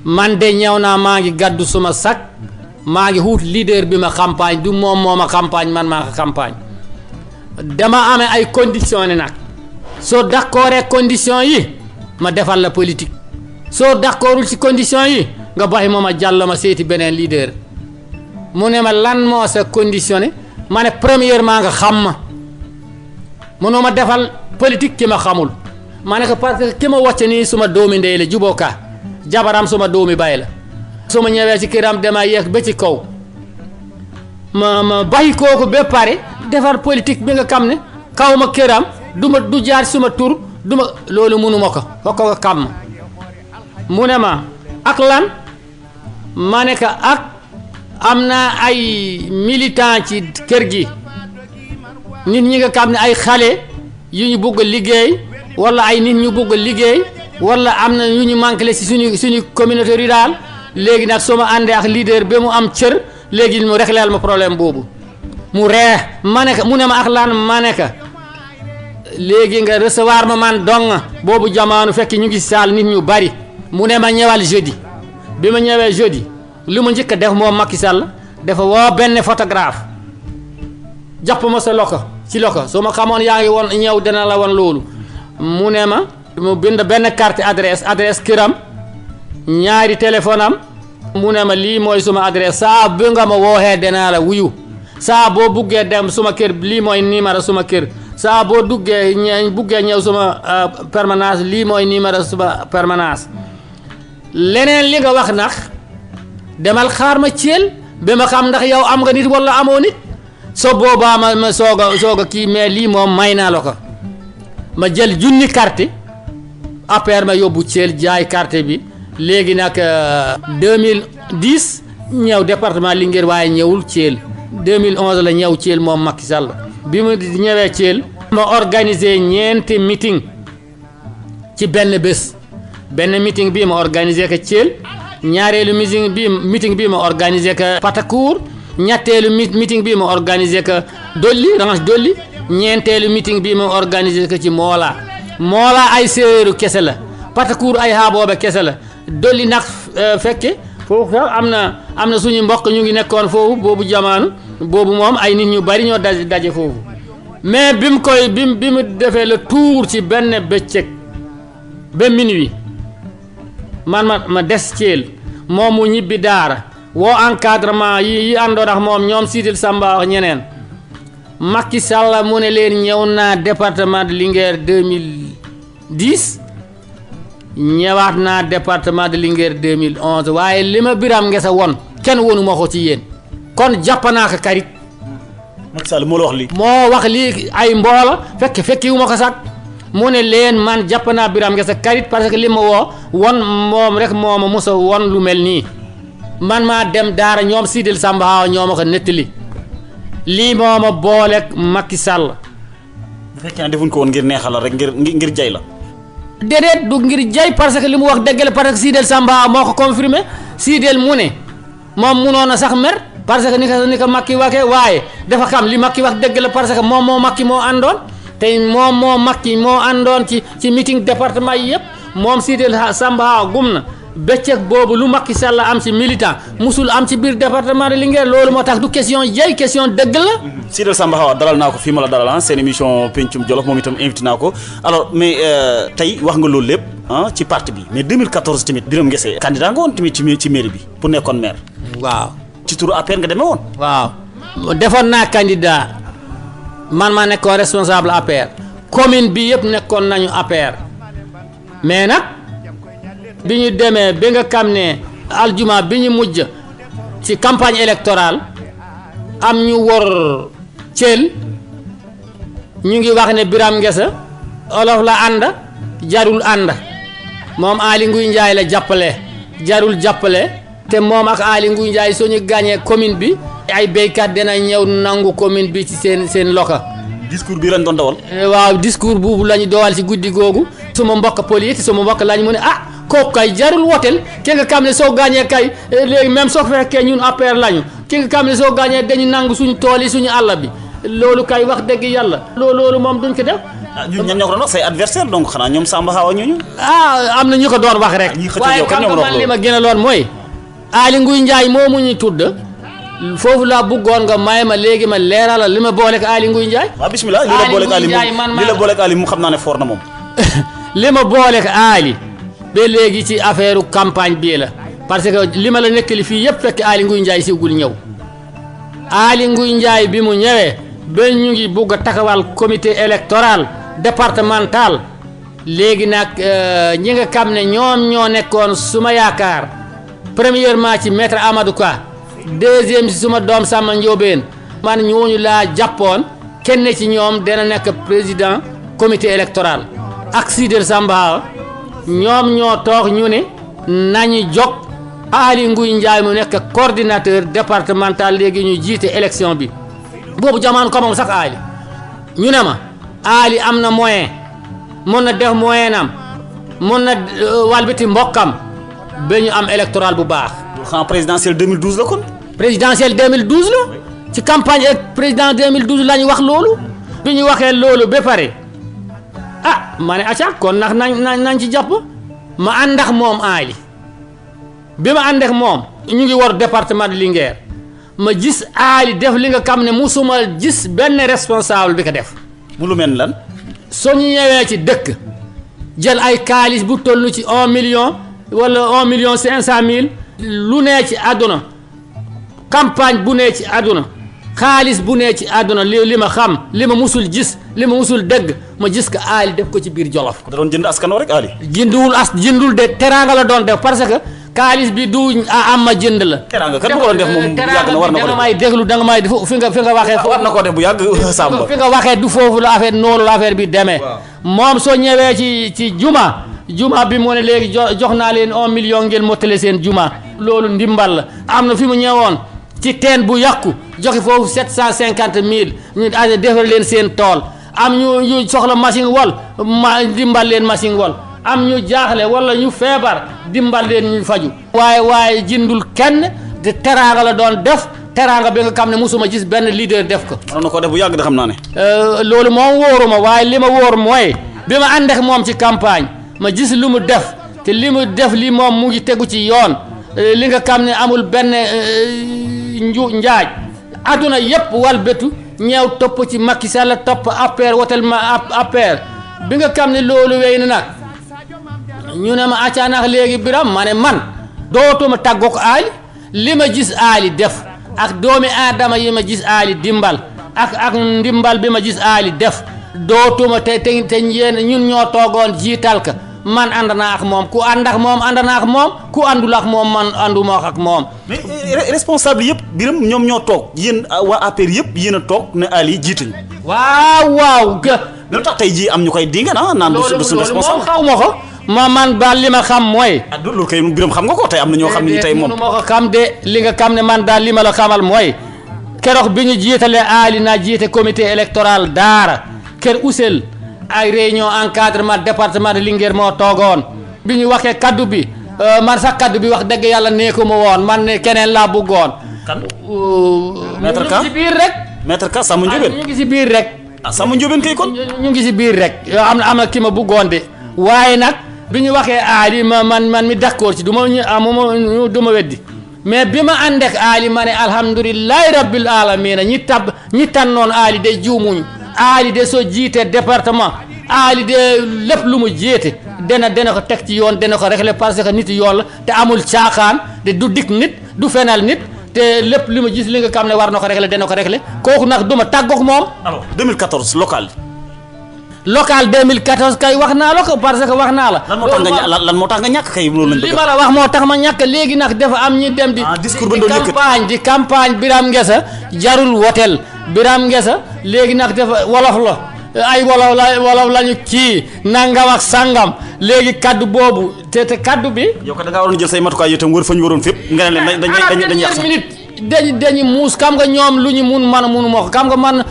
man de ñëw naa maa ngi gàddu suma sac maa ngi wut leader bi ma campagne du moom moo ma campagne man maa ko campagne dama amee ay conditions ne nag soo d'accord ak conditions yi ma defal la politique soo d'accordul ci conditions yi nga baxi ma jàll ma seeti beneen leader mu ne ma lan moo sa conditionné ma ne premièrement nga xam ma mënoo ma defal politique ki ma xamul ma ne ko parce que ki ma wàcc nii suma doomi ndey la Djibo Ka jabaram suma doomi bay la su ma ñëwee ci këram dama yéeg ba ci kaw ma bàyyi kooku ba pare defar politique bi nga xam ne kaw ma këram du jaar suma tur du ma loolu mënuma ko fokk nga xam ma mu ne ma ak lan ma ne ko ak am na ay militant ci kër gi nit ñi nga xam ne ay xale yu ñu bugg liggéey wala ay nit ñu bugg liggéey wala am na yu ñu manqué ci suñu communauté rurale léegi nag soo ma àndee ak leader ba mu am cër léegi mu régleel ma problème boobu mu ree ma ne ko mu ne ma ak lan ma ne ko léegi nga recevoir ma man dong boobu jamono fekk ñu ngi saal nit ñu bari mu ne ma ñëwal jeudi bi ma ñëwee jeudi li ma njëkk a def moom Macky Sall dafa woo benn photographe jàpp ma sa loko ci loko soo ma xamoon yaa ngi woon ñëw dina la woon loolu mu ne ma mu bind benn carte adresse këram ñaari téléphone am mu ne ma lii mooy suma adresse saa bu nga ma wooxee dinaa la wuyu saa boo buggee dem suma kër lii mooy numéro suma kër saa boo buggee ñëw suma permanence lii mooy numéro suma permanence leneen li nga wax nag demal xaar ma Thiel ba ma xam ndax yow am nga nit wala amoo nit so boobaa ma soog a kii mais lii moom may naa la ko ma jël junni carte APR ma yóbbu Thiel jaay carte bi léegi nag 2010 ñëw département Linguère waaye ñëwul Thiel 2011 la ñëw Thiel moom Macky Sall bi mu ñëwee Thiel ma organisé ñeenti meeting ci benn bés benn meeting bii ma organisé ko Thiel ñaareelu meeting bii ma organisé ko Patacour ñetteelu meeting bii ma organisé ko Ranch Dolli ñeenteelu meeting bii ma organisé ko ci Moola ay séeréeru kese la Patacour ay haaboobe kese la Dolli nag fekke foofu sax am na suñu mbokk ñu ngi nekkoon foofu boobu jamaanu boobu moom ay nit ñu bari ñoo daje foofu mais bi mu defee le tour ci benn bëccëg ba minuit man ma des Thiel moom mu ñibbi Daara woo encadrement yi àndoon ak moom ñoom Sidil Samba ak ñeneen Macky Sall mu ne leen ñëw naa département de Linguère 2010 ñëwaat naa département de Linguère 2011 waaye li ma Birame Nguessa won kenn wonu ma ko ci yéen kon jàpp naa ko karit Macky Sall moo la wax lii. moo wax lii ay mboola fekki wu ma ko sax mu ne leen man jàpp naa Birame Nguessa karit parce que li ma won moom rek moo ma musa won lu mel nii man maa dem Daara ñoom Sidil Samba ñoo ma ko nettali lii moo ma booleeg Macky Sall. bu fekkee ne defuñ ko woon ngir neexal la rek ngir jay la. déedéet du ngir jay parce que li mu wax dëgg la parce que Sidil Samba moo ko confirmé Sidil mu ne moom munoon a sax mer parce que ni ko Macky waxee waaye dafa xam li Macky wax dëgg la parce que moom moo Macky moo àndoon te moom moo Macky moo àndoon ci meeting département yi yëpp moom Sidel Samba gum na bëccëg boobu lu Macky Sall am ci militant musul am ci biir département de Linguère loolu moo tax du question jey question dëgg la. Sidel Samba dalal naa ko fii ma la dalal seen émission Pencum Jolof moom itam invité naa ko alors mais tey wax nga loolu lépp ci parti bi mais 2014 tamit Birame Nguessa candidat nga woon tamit ci mairie bi pour nekkoon maire. waaw ci turu APR nga demee woon. waaw defoon naa candidat man maa nekkoon responsable APR commune bi yëpp nekkoon nañu APR mais nag bi ñu demee ba nga xam ne aljuma bi ñu mujj ci campagne électorale am ñu wor Thiel ñu ngi wax ne Birame Nguessa olof la ànd jarul ànd moom Aly Ngouille Ndiaye la jàppale jarul jàppale te moom ak Aly Ngouille Ndiaye soo ñu gagné commune bi ay béykat dina ñëw nangu commune bi ci seen loxo. discours bi lañ doon dawal. waaw discours boobu la ñu dowal ci guddi googu. suma mbokk politique suma mbokk lañ mu ne kooku kay jarul wotel ki nga xam ne soo gagné kay léegi même soo fekkee ñun APR lañu ki nga xam ne soo gagné dañu nangu suñu tool yi suñu àll bi loolu kay wax dëgg yàlla. loolu moom duñ ko def. ñun ñoo ko doon wax say adversaire donc xanaa ñoom Samba Hawa ñooñu. am na ñu ko doon wax rek. waaye xam nga man li ma gën a loon mooy. Aly Ngouille Ndiaye moomu ñu tudd foofu laa bëggoon nga may ma léegi ma leeralal li ma booleeg Aly Ngouille Ndiaye. waaw bismillah li la booleeg Aly mu xam naa ne foor na moom. li ma booleeg Aly ba léegi ci affaire campagne bii la parce que li ma la nekkali fii yëpp fekk Aly Ngouille Ndiaye sigul ñëw Aly Ngouille Ndiaye bi mu ñëwee ba ñu ngi bugg a taxawal comité électoral départemental léegi nag ñi nga xam ne ñoom ñoo nekkoon suma yaakaar premièrement ci maître Amadou Ka deuxième ci suma doom Samba Ndiobène man ñooñu laa jàppoon kenn ci ñoom dana nekk président comité électoral ak Sidel Samba ñoom ñoo toog ñu ne nañu jóg Aly Ngouille Ndiaye mu nekk coordinateur départemental léegi ñu jiite élection bi boobu jamono ko moom sax Aly ñu ne ma Aly am na moyen mun na def moyen am mun na walbati mbokkam ba ñu am électoral bu baax. xam présidentielle 2012 la kon. présidentielle 2012 la ci campagne président 2012 la ñu wax loolu bi ñu waxee loolu ba pare ma ne acca kon ndax nañ ci jàpp ma ànd ak moom Aly bi ma ànd ak moom ñu ngi war département de Linguère ma gis Aly def li nga xam ne musuma gis benn responsable bi ko def. mu lu mel lan. soo ñu ñëwee ci dëkk jël ay kaalis bu toll ci 1 million wala 1,5 million lu nee ci àdduna campagne bu nee ci àdduna xaalis bu nee ci àdduna li ma xam li ma musul gis li ma musul dëgg ma gis ko Aly def ko ci biir Jolof. da doon jënd askanoo rek Aly. jëndul de teraanga la doon def parce que xaalis bi du am ma jënd la. teraanga kat bu ko doon def moom bu yàgg na war na ko def. da nga may déglu da nga may fi nga waxee. war na ko def bu yàgg Samba. fi nga waxee du foofu la affaire noonu la affaire bi demee. moom soo ñëwee ci juma bi mu ne léegi jox naa leen 1 million ngeen mottale seen juma. loolu ndimbal la am na fi mu ñëwoon ci teen bu yàqu joxe foofu 750 000 ñu defar leen seen tool am ñu soxla machine wol dimbal leen machine wol am ñu jaaxle wala ñu feebar dimbal leen ñu faju waaye jindul kenn te teraanga la doon def teraanga bi nga xam ne musuma gis benn leader def ko. waroon na ko def bu yàgg de xam naa ne. loolu moom wóoruma waaye li ma wóor mooy bi ma ànd ak moom ci campagne ma gis lu mu def te li mu def li moom mu ngi tegu ci yoon li nga xam ne amul benn njaaj adduna yëpp wal betu ñëw topp ci Macky Sall topp APR wotel ma APR bi nga xam ne loolu wéy na nag ñu ne ma accaanax léegi Birame ma ne man dootuma tàggoog Aly li ma gis Aly def ak doomi aadama yi ma gis Aly dimbal ak ndimbal bi ma gis Aly def dootuma te yéen ñun ñoo toogoon jiital ka man ànd naa ak moom ku ànd ak moom ànd naa ak moom ku àndul ak moom man ànduma ak moom. mais responsable yëpp Birame ñoom ñoo toog yéen waa APR yëpp yéen a toog ne Aly jiituñ. waaw. lu tax tey jii am ñu koy dinga naan du suñu responsable. loolu xaw ma ko. man daal li ma xam mooy. loolu kay Birame xam nga ko tey am na ñoo xam ne tey moom. mënu ma ko xam de li nga xam ne man daal li ma la xamal mooy keroog bi ñu jiitalee Aly naa jiite comité électoral Daara kër Oussel ay réunion encadrement département de Linguère moo toogoon bi ñu waxee kaddu bi man sax kaddu bi wax dëgg yàlla neeku ma woon man ne keneen laa bëggoon kan maître Ka ñu ngi si biir rek. maître Ka Samba Ndiobène ñu ngi si biir rek. ah Samba Ndiobène kay kon. ñu ngi si biir rek yoo am na ki ma bëggoon de waaye nag bi ñu waxee aali man mi d'accord ci du ma weddi mais bi ma ànd ak aali ma ne alhamdulillahi rabbil alamina ñi tànnoon aali de juumuñ aali de soo jiitee département aali de lépp lu mu jiite dana ko teg ci yoon dana ko régler parce que nit yoon la te amul caaxaan te du dik nit du fenal nit te lépp li ma gis li nga xam ne war na ko régler dana ko régler kooku nag duma tàggoog moom. alors 2014 local. local 2014 kay wax naa la ko parce que wax naa la. lan moo tax nga ñàkk kay loolu lañ bëgg. li ma la wax moo tax ma ñàkk léegi nag dafa am ñi dem di. discours ba doon yëkkati di campagne Birame Nguessa jarul wotel Birame Nguessa léegi nag dafa wolof la ay wolof lañu kii nangam ak sangam léegi kaddu boobu te kaddu bi. yow kat da ngaa waroon jël say matukaay yow tam wër fa ñu waroon fépp. nga ne leen dañuy yàq sax dañu muus xam nga ñoom lu ñu mun munu ma ko xam nga man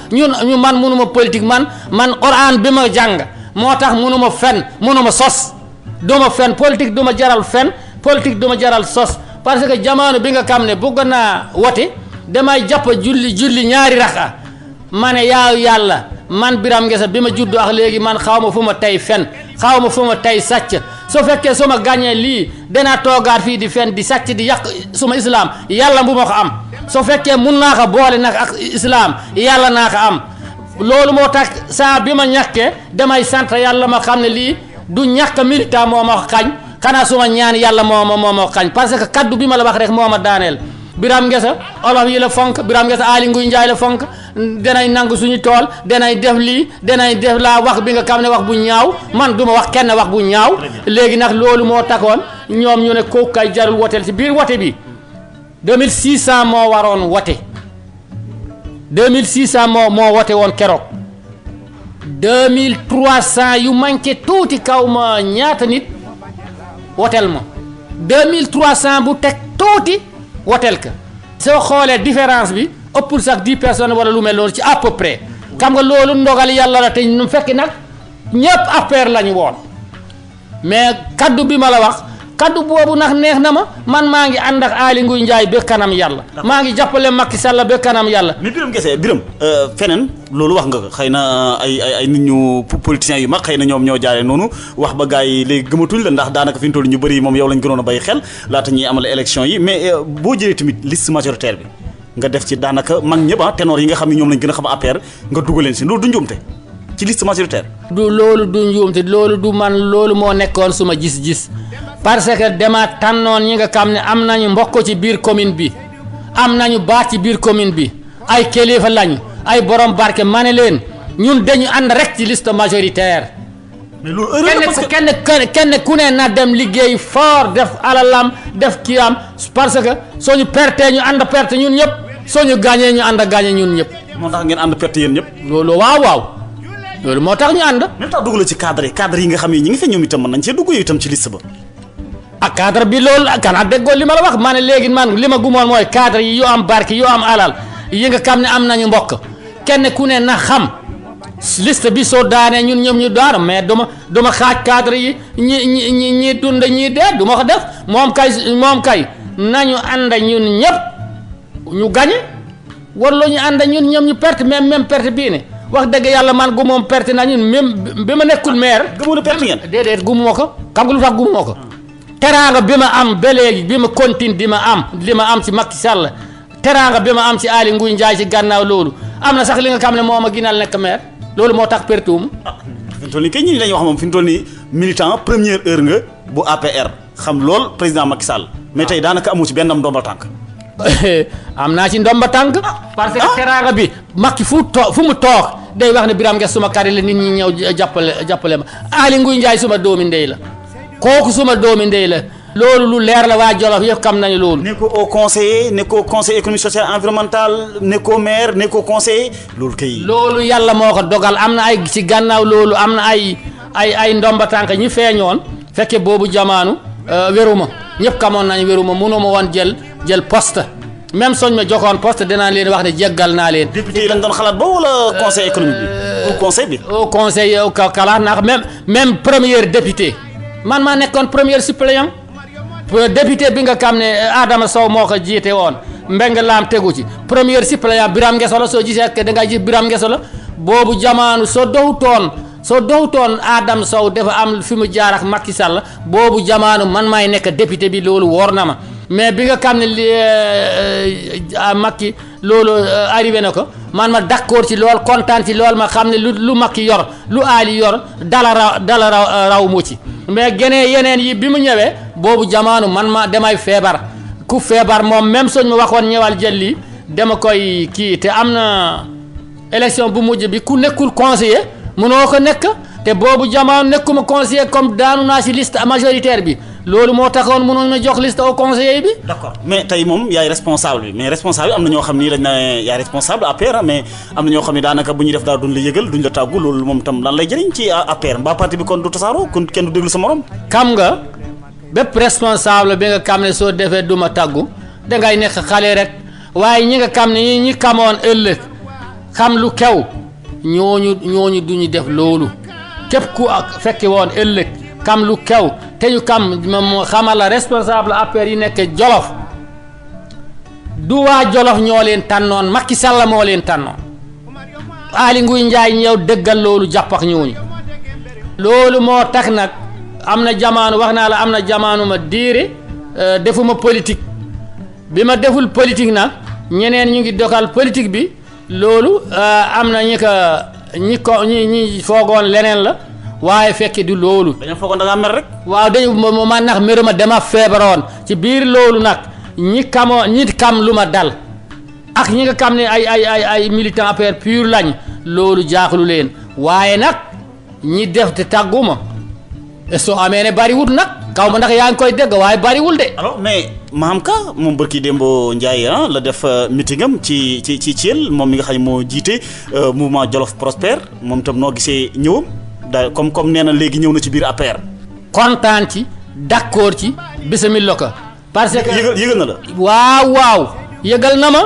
man munu ma politique man Alxuraan bi ma jàng moo tax munu ma fen munu ma sos du ma fen politique du ma jaral fen politique du ma jaral sos parce que jamono bi nga xam ne bëgg naa wote damay jàpp julli ñaari raka ma ne yàlla man Birame Nguessa bi ma juddu ak léegi man xaw ma fu ma tey fen xaw ma fu ma tey sàcc soo fekkee su ma gàñee lii danaa toogaat fii di fen di sàcc di yàq suma islam yàlla bu ma ko am soo fekkee mun naa ko boole nag ak islam yàlla naa ko am loolu moo tax saa bi ma ñàkkee damay sant yàlla ma xam ne lii du ñàkk militant moo ma xañ xanaa su ma ñaan yàlla moo ma xañ parce que kaddu bi ma la wax rek moo ma daaneel Birame Nguessa olof yi la fonk Birame Nguessa Aly Ngouille Ndiaye la fonk danay nangu suñu tool danay def lii danay def laa wax bi nga xam ne wax bu ñaaw man du ma wax kenn wax bu ñaaw léegi nag loolu moo taxoon ñoom ñu ne kooku kay jarul woteel ci biir wote bi 2600 moo waroon wote 2600 moo wote woon keroog 2300 yu manqué tuuti kaw ma ñaata nit woteel ma 2300 bu teg tuuti woteel ka soo xoolee différence bi ëppul sax 10 personnes wala lu mel noonu ci à peu près xam nga loolu ndogal yàlla la te ñu fekk nag ñëpp affaire lañu woon mais kaddu bi ma la wax kaddu boobu nag neex na ma man maa ngi ànd ak Aly Ngouille Ndiaye ba kanam yàlla maa ngi jàppale Macky Sall ba kanam yàlla. mais Birame Nguessa feneen loolu wax nga ko xëy na ay nit ñu politiciens yu mag xëy na ñoom ñoo jaaree noonu wax ba gars yi léegi gëmatuñ la ndax daanaka fi ñu toll ñu bëri moom yow lañ gënoon a bàyyi xel laata ñuy amal élection yi mais boo jëlee tamit liste majoritaire bi nga def ci daanaka mag ñëpp ténor yi nga xam ne ñoom lañ gën a xam APR nga dugaleen si loolu du njuumte ci liste majoritaire. loolu du njuumte loolu du man loolu moo nekkoon suma gis-gis parce que dama tànnoon ñi nga xam ne am nañu mbokk ci biir commune bi am nañu baat ci biir commune bi ay kilifa lañu ay borom barke ma ne leen ñun dañu ànd rek ci liste majoritaire. mais loolu heure parce que kenn ku ne na dem liggéey fort def alalam def kii am parce que soo ñu pertee ñu ànd perte ñun ñëpp soo ñu gaañee ñu ànd gaañee ñun ñëpp. moo tax ngeen ànd perte yéen ñëpp. loolu waaw loolu moo tax ñu ànd. même tax dugg la ci cadre yi nga xam ne ñi ngi fe ñoom itam mën nañ cee dugg itam ci liste ba. ak cadre bi loolu kanaa déggoo li ma la wax ma ne léegi man li ma gumoon mooy cadre yi yoo am barke yoo am alal yi nga xam ne am nañu mbokk kenn ku ne na xam liste bi soo daanee ñun ñoom ñu daan mais duma xaaj cadre yi ñi dund ñi dee du ma ko def moom kay nañu ànd ñun ñëpp ñu gañe warloo ñu ànd ñun ñoom ñu perte même perte bii ne wax dëgg yàlla man gumoom perte na ñun même bi ma nekkul maire. gëmoon perte ngeen. déedéet gumuma ko xam nga lu tax gumuma ko. teraanga bi ma am ba léegi bi ma continue di ma am li ma am ci Macky Sall teraanga bi ma am ci Aly Ngouille Ndiaye ci gannaaw loolu am na sax li nga xam ne moo ma ginal nekk maire loolu moo tax pertuum. fi mu toll nii kay ñi dañuy wax moom fi mu toll nii militant première heure nga bu APR xam lool président Macky Sall mais tey daanaka amu ci benn ndomba tànk. am naa ci ndomba tànk. parce que teraanga bi Macky fu mu toog day wax ne Birame Nguessa suma kari la nit ñi ñëw jàppale ma Aly Ngouille Ndiaye suma doomi ndey la. kooku suma doomi ndey la loolu lu leer la waa Jolof yëpp xam nañu loolu. ne ko au conseiller ne ko conseil économique social environnemental ne ko maire ne ko conseiller loolu kay. loolu yàlla moo ko dogal am na ay ci gannaaw loolu am na ay ndomba tànk ñi feeñoon fekke boobu jamaanu wéruma ñëpp xamoon nañu wéruma mënuma woon jël poste même soñ ma jokkoon poste dinaa leen wax ne jéggal naa leen. député yi lañ doon xalaat ba wala conseil économique bi. au conseil bi. au conseil xalaat naa ko même premier député. man maa nekkoon premier suppléant député bi nga xam ne Adama Sow moo ko jiite woon mbeng laam tegu ci première suppléant Birame Nguessa la soo gisee da ngay gis Birame Nguessa la boobu jamaanu soo doxutoon Adama Sow dafa am fi mu jaar ak Macky Sall boobu jamaanu man maay nekk député bi loolu woor na ma mais bi nga xam ne Macky loolu arrivé na ko man ma d'accord ci lool kontaan ci lool ma xam ne lu Macky yor lu Ali yor dala raw mu ci mais yeneen yi bi mu ñëwee boobu jamaanu man ma damay feebar ku feebar moom même soñ ma waxoon ñëwal jël lii dama koy kii te am na élection bu mujj bi ku nekkul conseiller mënoo ko nekk te boobu jamaanu nekkuma conseiller comme daanu naa ci liste majoritaire bi loolu moo taxoon mënoon na jox liste au conseiller bi. d'accord mais tey moom yaay responsable bi mais responsable bi am na ñoo xam ni dañ na yaay responsable APR mais am na ñoo xam ni daanaka bu ñuy def daal duñ la yëgal duñ la tàggu loolu moom tam lan lay jëriñ ci APR mbaa parti bi kon du tasaaroo kon kenn du déglu sa morom. xam nga bépp responsable bi nga xam ne soo defee du ma tàggu dangay nekk xale rek waaye ñi nga xam ne ñi xamoon ëllëg xam lu kew ñooñu duñu def loolu képp ku ak fekke woon ëllëg xam lu kew te ñu xamal la responsable APR yi nekk Jolof du waa Jolof ñoo leen tànnoon Macky Sall moo leen tànnoon Aly Ngouille Ndiaye ñëw dëggal loolu jàpp ak ñooñu loolu moo tax nag am na jamaanu wax naa la am na jamaanu ma diire defuma politique bi ma deful politique nag ñeneen ñu ngi doxal politique bi loolu am na ñi foogoon leneen la waaye fekke du loolu. dañoo foogoon da ngaa mer rek. waaw dañu man nag meruma dama feebaroon ci biir loolu nag ñi xam lu ma dal ak ñi nga xam ne ay militant APR pur lañ loolu jaaxlu leen waaye nag ñi def te tàgguma soo amee ne bariwul nag kaw ma ndax yaa ngi koy dégg waaye bariwul de. alors mais Maham Ka moom barki Dembo Ndiaye la def meeting am ci Thiel moom mi nga xam ne moo jiite mouvement Djoloff Prospère moom itam noo gisee ñëwam. da comme nee na léegi ñëw na ci biir APR. kontaan ci d'accord ci bismillah ko parce que yëgal na la. waaw yëgal na ma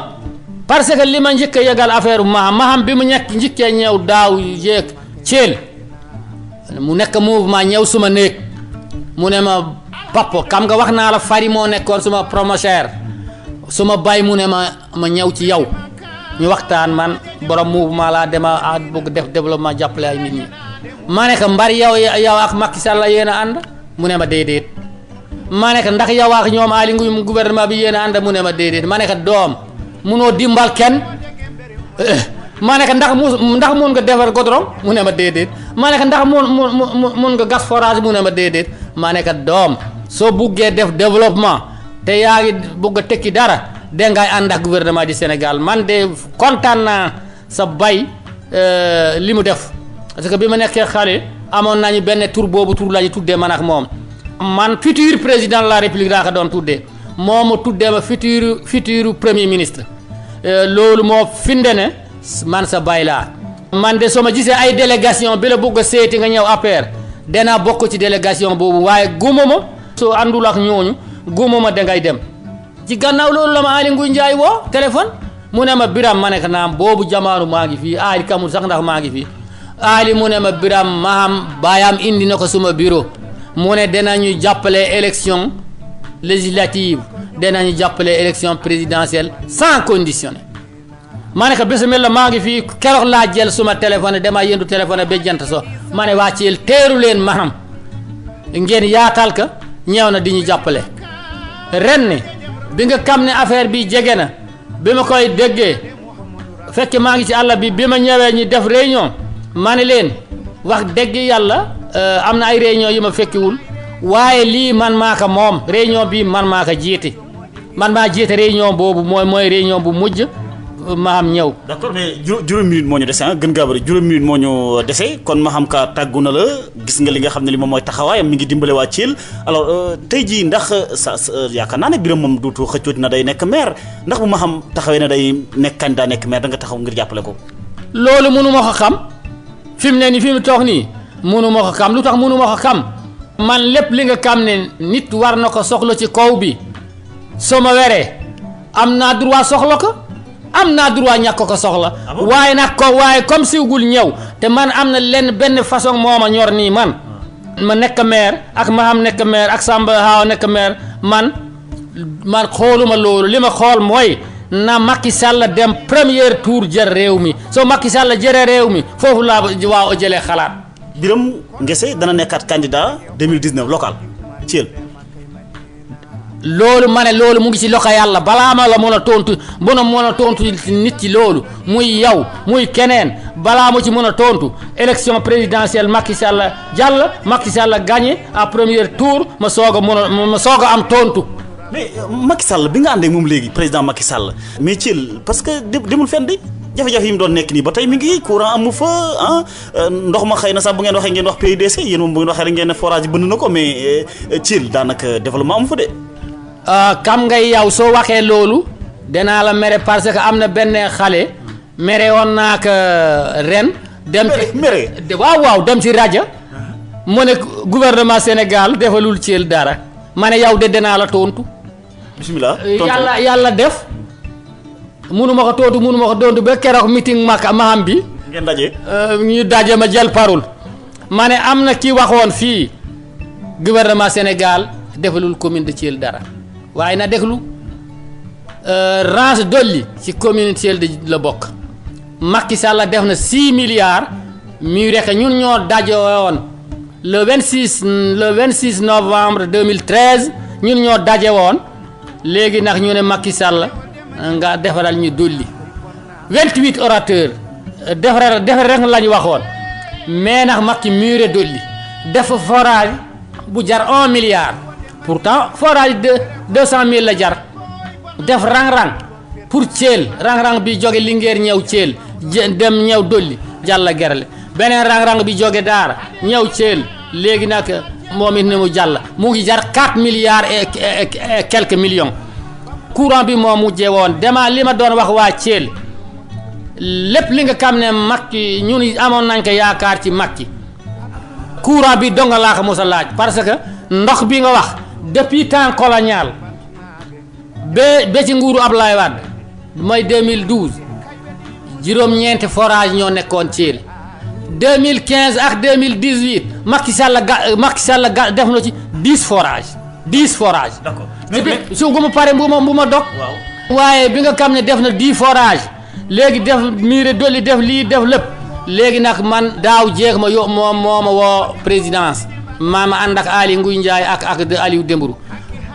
parce que li ma njëkk a yëgal affaire Maham bi mu njëkkee ñëw daaw yeeg Thiel mu nekk mouvement ñëw suma néeg mu ne ma papa xam nga wax naa la fari moo nekkoon suma promotionnaire suma bay mu ne ma ñëw ci yow ñu waxtaan man borom mouvement laa dema bëgg def développement jàppale ay nit ñi. ma ne ko mbari yow ak Macky Sall yéen a ànd mu ne ma déedéet ma ne ko ndax yow ak ñoom Aly Ngouille gouvernement bi yéen a ànd mu ne ma déedéet ma ne ko doom munoo dimbal kenn ma ne ko ndax mun nga defar goudron mu ne ma déedéet ma ne ko ndax mun nga gas forage mu ne ma déedéet ma ne ko doom soo buggee def développement te yaa ngi bugg a tekki dara dangay ànd ak gouvernement du Sénégal man de kontaan naa sa bay li mu def. parce que bi ma nekkee xale amoon nañu benn tur boobu tur la ñu tuddee man ak moom man futur président de la république laa ko doon tuddee moo ma tuddee ma futur premier ministre loolu moo finde ne man sa bay laa man de soo ma gisee ay délégation bi la bëgg a seeti nga ñëw APR danaa bokk ci délégation boobu waaye gumuma soo àndul ak ñooñu gumuma dangay dem ci gannaaw loolu la ma Aly Ngouille Ndiaye woo téléphone mu ne ma Birame ma ne ko naam boobu jamaanu maa ngi fii Aly kamul sax ndax maa ngi fii Aly mu ne ma Birame Maham baayam indi na ko suma bureau mu ne danañu jàppale élection législative danañu jàppale élection présidentielle sans conditionné ma ne ko bismillah maa ngi fii keroog laa jël suma téléphone dama yëndu téléphone ba jant so ma ne waa Thiel teeru leen Maham ngeen yaatal ka ñëw na di ñu jàppale ren ni bi nga xam ne affaire bi jege na bi ma koy déggee fekk maa ngi ci àll bi ma ñëwee ñu def réunion ma ne leen wax dëgg yàlla am na ay réunion yu ma fekkiwul waaye lii man maa ko moom réunion bi man maa ko jiite man maa jiite réunion boobu mooy réunion bu mujj Maham ñëw. d'accord mais juróom minute moo ñu dese gën gaa bëri juróom minute moo ñu dese kon Maham Ka tàggu na la gis nga li nga xam ne li moom mooy taxawaayam mi ngi dimbale waa Thiel alors tey jii ndax yaakaar naa ne Birame moom duutu xëccooti na day nekk maire ndax bu Maham taxawee na day nekk candidat nekk maire da nga taxaw ngir jàppale ko. loolu mënu ma ko xam fi mu ne nii fi mu toog nii mënu ma ko xam lu tax mënu ma ko xam man lépp li nga xam ne nit war na ko soxla ci kaw bi soo ma weree am naa droit soxla ko. am naa droit ñàkk ko soxla waaye nag waaye comme siwgul ñëw te man am na lenn benn façon moo ma ñor nii man ma nekk maire ak Maham nekk maire ak Samba Hawa nekk maire man xooluma loolu li ma xool mooy na Macky Sall dem premier tour jël réew mi soo Macky Sall jëlee réew mi foofu laa waaw jëlee xalaat. Birame Nguessa dana nekkaat candidat 2019 local Thiel. loolu ma ne loolu mu ngi ci loxo yàlla balaa ma la mën a tontu mën a tontu nit ci loolu muy yow muy keneen balaa ma ci mën a tontu élection présidentielle Macky Sall jàll Macky Sall gagné à premier tour ma soog a am tontu. mais Macky Sall bi nga àndee moom léegi président Macky Sall mais Thiel parce que demul fenn di jafe-jafe yi mu doon nekk nii ba tey mi ngi courant amu fa ndox ma xëy na sax bu ngeen waxee ngeen wax PUDC yéen moom bu ngeen waxee rek ngeen ne forage bënn na ko mais Thiel daanaka développement amu fa de. kam ngay yow soo waxee loolu danaa la mere parce que am na benn xale mere woon naa ko ren. dem ci waaw dem ci rajo mu ne gouvernement Sénégal defalul Thiel dara ma ne yow de danaa la tontu. bismillah yàlla def munuma ko tontu ba keroog meeting maham bi. ngeen daje. ñu daje ma jël parole ma ne am na ki waxoon fii gouvernement Sénégal defalul commune de Thiel dara. waaye na déglu range dolli ci commune Thiel la bokk Macky Sall def na 6 milliards muy rek ñun ñoo daje woon le 26 novembre 2013 ñun ñoo daje woon léegi nag ñu ne Macky Sall nga defaral ñu dolli 28 orateurs defar rek la ñu waxoon mais nag Macky muré dolli def forage bu jar 1 milliard. pourtant forage de 200 000 la jar def rang-rang pour Thiel rang-rang bi jóge Linguère ñëw Thiel dem ñëw dolli jàll gerle beneen rang-rang bi jóge Daara ñëw Thiel léegi nag moom it ne mu jàll mu ngi jar 4 milliards et quelques millions courant bi moo mujjee woon dema li ma doon wax waa Thiel lépp li nga xam ne Macky ñun amoon nañ ko yaakaar ci Macky courant bi donga laa ko mos a laaj parce que ndox bi nga wax depuis temps colonial ba ci nguuru Ablaye Wade mooy 2012 juróom-ñeenti forage ñoo nekkoon Thiel 2015 ak 2018 Macky Sall def na ci 10 forages. d'accord su ma pare bu ma dog. waaye bi nga xam ne def na 10 forages léegi def miire dolli def lii def lépp léegi nag man daaw jeex ma moo ma woo présidence. ma ànd ak Ali Nguy Ndiaye ak de Aliou Dembourou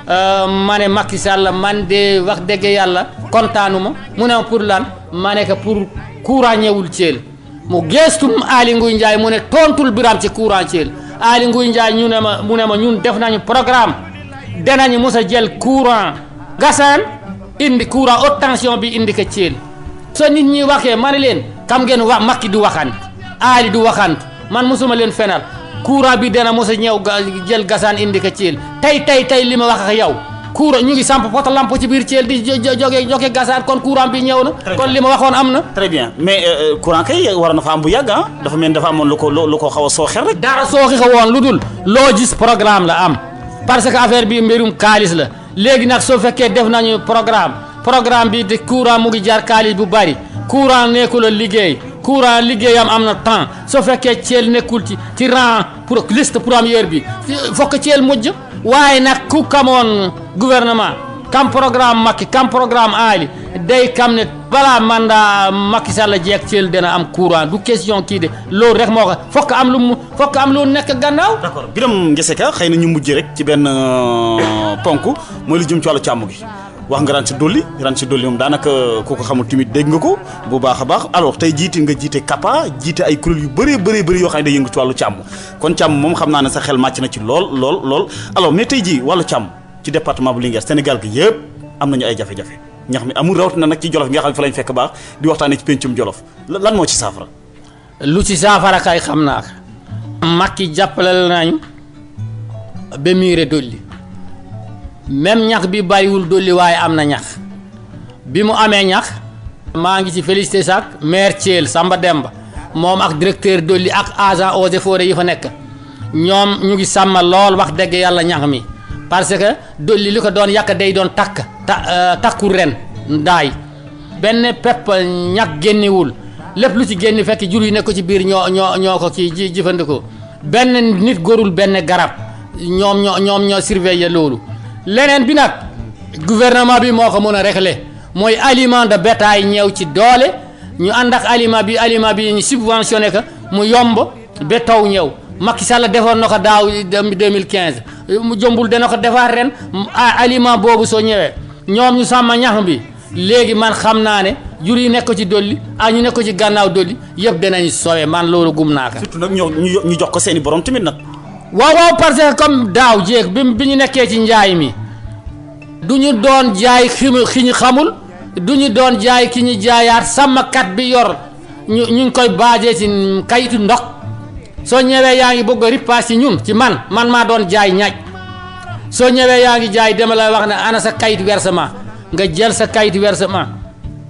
ma ne Macky Sall man de wax dëgg yàlla kontaanuma mu ne ma pour lan ma ne que pour courant ñëwul Thiel mu geestum Ali Nguy Ndiaye mu ne tontul Birame ci courant Thiel Ali Nguy Ndiaye mu ne ma ñun def nañu programme danañu mos a jël courant gasaan indi courant haute tension bi indi ko Thiel so nit ñi waxee ma ne leen xam ngeen wax Macky du waxant Ali du waxant man mosuma leen fenal courant bi dana mos a ñëw jël gasaan indi ko Thiel tey li ma wax ak yow courant ñu ngi samp poto lampe ci biir Thiel di joge gasaan kon courant bi ñëw na. kon li ma waxoon am na. très bien mais courant kay war na fa am bu yàgg dafa mel ni dafa amoon lu ko xaw a sooxe rek. dara sooxe ko woon lu dul loo gis programme la am parce que affaire bi mbirum kaalis la léegi nag soo fekkee def nañu programme bi de courant mu ngi jaar kaalis bu bari courant nekkul a liggéey. courant liggéeyam am na temps soo fekkee Thiel nekkul ci rang pour liste première bi fokk Thiel mujj waaye nag ku kamoon gouvernement kam programme Macky kam programme Ali day kam ne balaa mandat Macky Sall jeeg Thiel dana am courant du question kii de loolu rek moo ko fokk am lu nekk gannaaw. d'accord Birame Nguessa Ka xëy na ñu mujj rek ci benn ponk mooy lu jëm ci wàllu càmm gi. wax nga ran ci dolli moom daanaka ku ko xamul tamit dégg nga ko bu baax a baax alors tey nga jiite CAPA jiite ay kuréel yu bëree yoo xam ne day yëngu ci wàllu càmm kon càmm moom xam naa ne sa xel màcc na ci lool alors mais tey jii wàllu càmm ci département bu Linguère Sénégal gi yëpp am nañu ay jafe-jafe ñax mi amul rawatina nag ci Jolof nga xam ne fa lañ fekk baax di waxtaanee ci Pencum Jolof lan moo ci saafara. lu ci saafara kay xam naa ko Macky jàppale nañu ba miire dolli même ñax bi bàyyiwul dolli waaye am na ñax bi mu amee ñax maa ngi ci félicité sax maire Thiel Samba Demba moom ak directeur dolli ak agent eaux et forêts yi fa nekk ñoom ñu ngi sàmm lool wax dëgg yàlla ñax mi parce que dolli li ko doon yàq day doon takku ren ndaay benn pepp ñax génnewul lépp lu ci génn fekk jur yi nekk ko ci biir ñoo ko kii jëfandikoo benn nit gorul benn garab ñoom ñoo surveiller loolu leneen bi nag gouvernement bi moo ko mën a régler mooy aliment de bétail ñëw ci doole ñu ànd ak aliment bi ñu subventionné ko mu yomb ba taw ñëw Macky Sall defoon na ko daaw 2015 mu jombul dana ko defaat ren aliment boobu soo ñëwee ñoom ñu sàmm ñax bi léegi man xam naa ne jur yi nekk ci dolli ñu nekk ci gànnaaw dolli yëpp danañ sowe man loolu gum naa ko. surtout nag ñu jox ko seeni borom tamit nag. waaw parce que comme daaw jéeg bi ñu nekkee ci njaay mi du ñu doon jaay ki ñu xamul du ñu doon jaay ki ñu jaayaat sàmmkat bi yor ñu ngi koy baajee ci kayitu ndox soo ñëwee yaa ngi bëgg a ripaas ci ñun ci man maa doon jaay ñaaj soo ñëwee yaa ngi jaay dama lay wax ne ana sa kayit versement nga jël sa kayit versement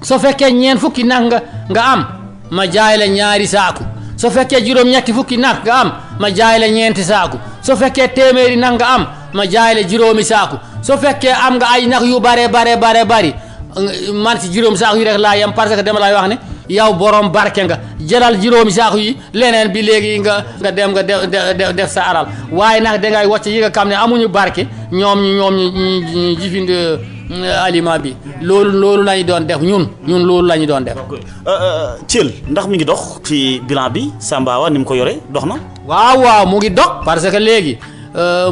soo fekkee ñeent fukki nag nga am ma jaay la ñaari saaku soo fekkee juróom-ñetti fukki nag nga am ma jaay la ñeenti saaku soo fekkee téeméeri nag nga am ma jaay la juróomi saaku soo fekkee am nga ay nag yu bari man si juróomi saaku yi rek laa yem parce que dama lay wax ne yow borom barke nga jëlal juróomi saaku yi leneen bi léegi nga dem nga def sa alal waaye nag dangay wàcc yi nga xam ne amuñu barke ñoom ñu jifind aliment bi loolu la ñu doon def ñun loolu la ñu doon def. Thiel ndax mi ngi dox ci bilan bi Sambawa ni mu ko yore dox na. waaw mu ngi dox parce que léegi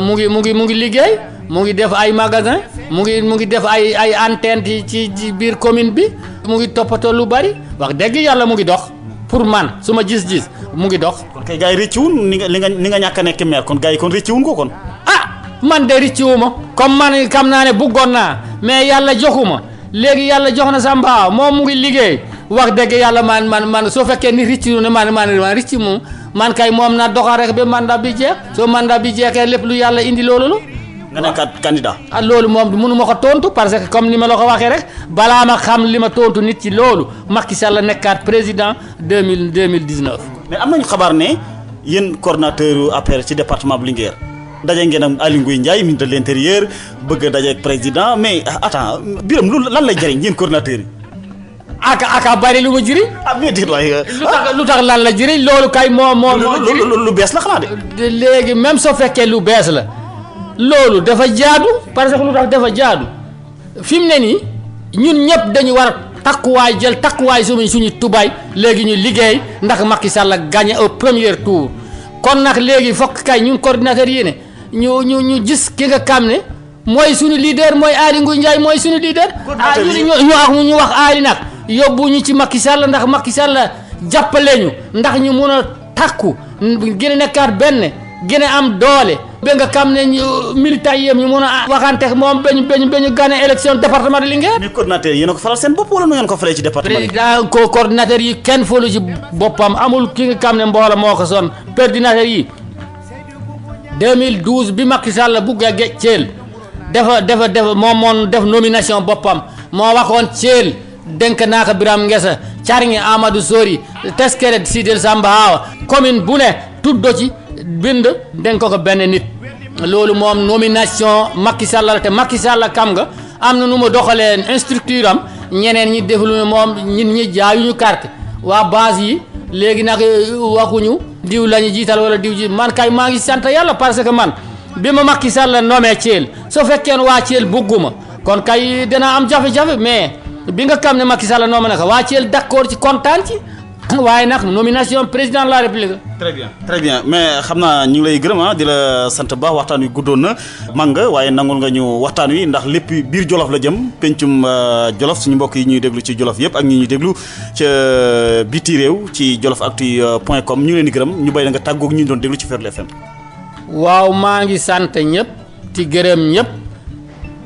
mu ngi liggéey mu ngi def ay magasin mu ngi def ay antenne ci biir commune bi mu ngi toppatoo lu bari wax dëgg yàlla mu ngi dox pour man suma gis-gis mu ngi dox. kon kay gars yi rëccuwul ni nga ñàkk a nekk maire kon gars yi kon rëccuwul ko kon. man de rëccuwuma comme man xam naa ne bëggoon naa mais yàlla joxuma léegi yàlla jox na Samba moom mu ngi liggéey wax dëgg yàlla man soo fekkee ni rëccu ne man rëccu moom man kay moom na doxal rek ba mandat bi jeex soo mandat bi jeexee lépp lu yàlla indi loolu la. nga nekkaat candidat. loolu moom mënu ma ko tontu parce que comme ni ma la ko waxee rek balaa ma xam li ma tontu nit ci loolu Macky Sall nekkaat président 2019. mais am nañu xabaar ne yéen coordonnateur APR ci département bu Linguère. daje ngeen am Aly Ngouille Ndiaye ministre de l'intérieur bëgg a daje ak président mais attends Birame loolu lan lay jëriñ yéen coordonnateur yi. aka bari lu ma jëriñ. mais dit waay. lu tax lan la jëriñ loolu kay moo lu bees la xanaa de. léegi même soo fekkee lu bees la loolu dafa jaadu parce que lu tax dafa jaadu fi mu ne nii ñun ñëpp dañu war a takkuwaay suñu tubaay léegi ñu liggéey ndax Macky Sall gagné au premier tour kon nag léegi fokk kay ñun coordinateur yi ne ñu gis ki nga xam ne mooy suñu leader mooy Aly Ngouille Ndiaye mooy suñu leader. ñu wax Aly nag yóbbu ñu ci Macky Sall ndax Macky Sall jàppale ñu ndax ñu mun a takku gën a nekkaat benn gën a am doole. ba nga xam ne militants yi ñu mun a waxante moom ba ñu gagné élection département de Linguère. mais coordinateur yi yéen a ko faral seen bopp wala nu ngeen ko falee ci département bi. président coordinateur yi kenn falu ci boppam amul ki nga xam ne mbooloo moo ko son coordinateur yi 2012 bi Macky Sall bugg a géej Thiel dafa moom def nomination boppam moo waxoon Thiel denk naa ko Birame Nguessa Carngi Amadou Sori Teskere Sidel Samba Hawa commune bu ne tuddo ci bind denk ko benn nit loolu moom nomination Macky Sall la te Macky Sall kam nga am na nu mu doxalee instructeur am ñeneen ñi deflu moom ñi jaayuñu carte waa base yi léegi nag waxuñu diw la ñu jiital wala diw ji man kay maa ngi sant yàlla parce que man bi ma Macky Sall nommé Thiel soo fekkee waa Thiel bugguma kon kay dana am jafe-jafe mais bi nga xam ne Macky Sall nommé na ko waa Thiel d'accord ci kontaan ci waaye nag nomination président de la république. très bien mais xam naa ñu ngi lay gërëm di la sant baax waxtaan wi guddoon na nga waaye nangul nga ñu waxtaan wi ndax lépp biir Djoloff la jëm pencum Djoloff suñu mbokk yi ñuy déglu ci Djoloff yëpp ak ñi ñuy déglu ca biti réew ci joloffactu.com ñu ngi leen di gërëm ñu bay na nga tàggoog ñu doon déglu ci Ferlo FM. waaw maa ngi sant ñëpp di gërëm ñëpp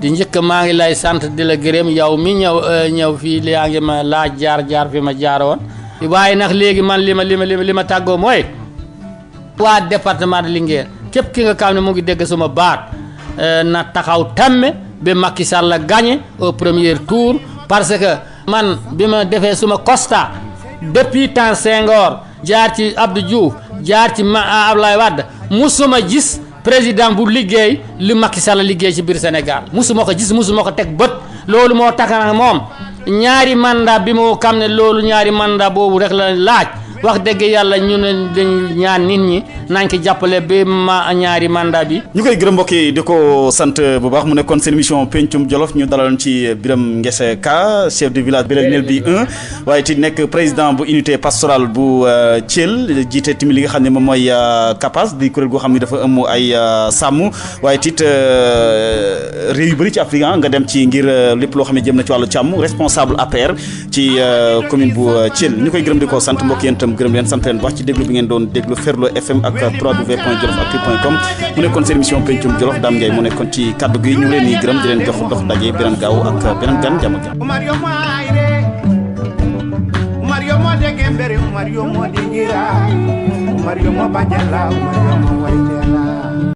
di njëkk maa ngi lay sant di la gërëm yow mi ñëw fii yaa ngi ma laaj jaar fi ma jaaroon. waaye nag léegi man li ma tàggoo mooy waa département de Linguère képp ki nga xam ne mu ngi dégg suma baat na taxaw temme ba Macky Sall gagné au premier tour parce que man bi ma defee suma constat depuis temps Senghor jaar ci Abdou Diouf jaar ci Abdoulaye Wade musuma gis président bu liggéey li Macky Sall liggéey ci biir Sénégal musuma ko gis musuma ko teg bët loolu moo tax nag moom ñaari mandat bi moo xam ne loolu ñaari mandat boobu rek la laaj wax dëgg yàlla ñu ne dañu ñaan nit ñi nañ ko jàppale ba ñaari mandat bi. ñu koy gërëm mbokk yi di ko sant bu baax mu nekkoon seen émission Pencum Jolof ñu dalaloon ci Birame Nguessa Ka chef de village Belel bi 1 waaye ti nekk président bu unité pastorale bu Thiel jiite tamit li nga xam ne moom mooy CAPAS di kuréel goo xam ne dafa ëmm ay sàmm waaye tit réew yu bëri ci Afrique nga dem ci ngir lépp loo xam ne jëm na ci wàllu càmm responsable APR ci commune bu Thiel ñu koy gërëm di ko sant mbokk yéen itam gërëm leen sant leen wax ci déglu bi ngeen doon déglu Ferlo FM ak www.jolofactu.com mu nekkoon seen émission Pencum Jolof Dame Ndiaye mu nekkoon ci kaddu gi ñu ngi leen di gërëm di leen jox dox daje beneen gaaw ak beneen gan jàmm ak jàmm. Mario mo de Gembere, Mario mo de Gira, Mario mo Bajala, Mario mo Waite.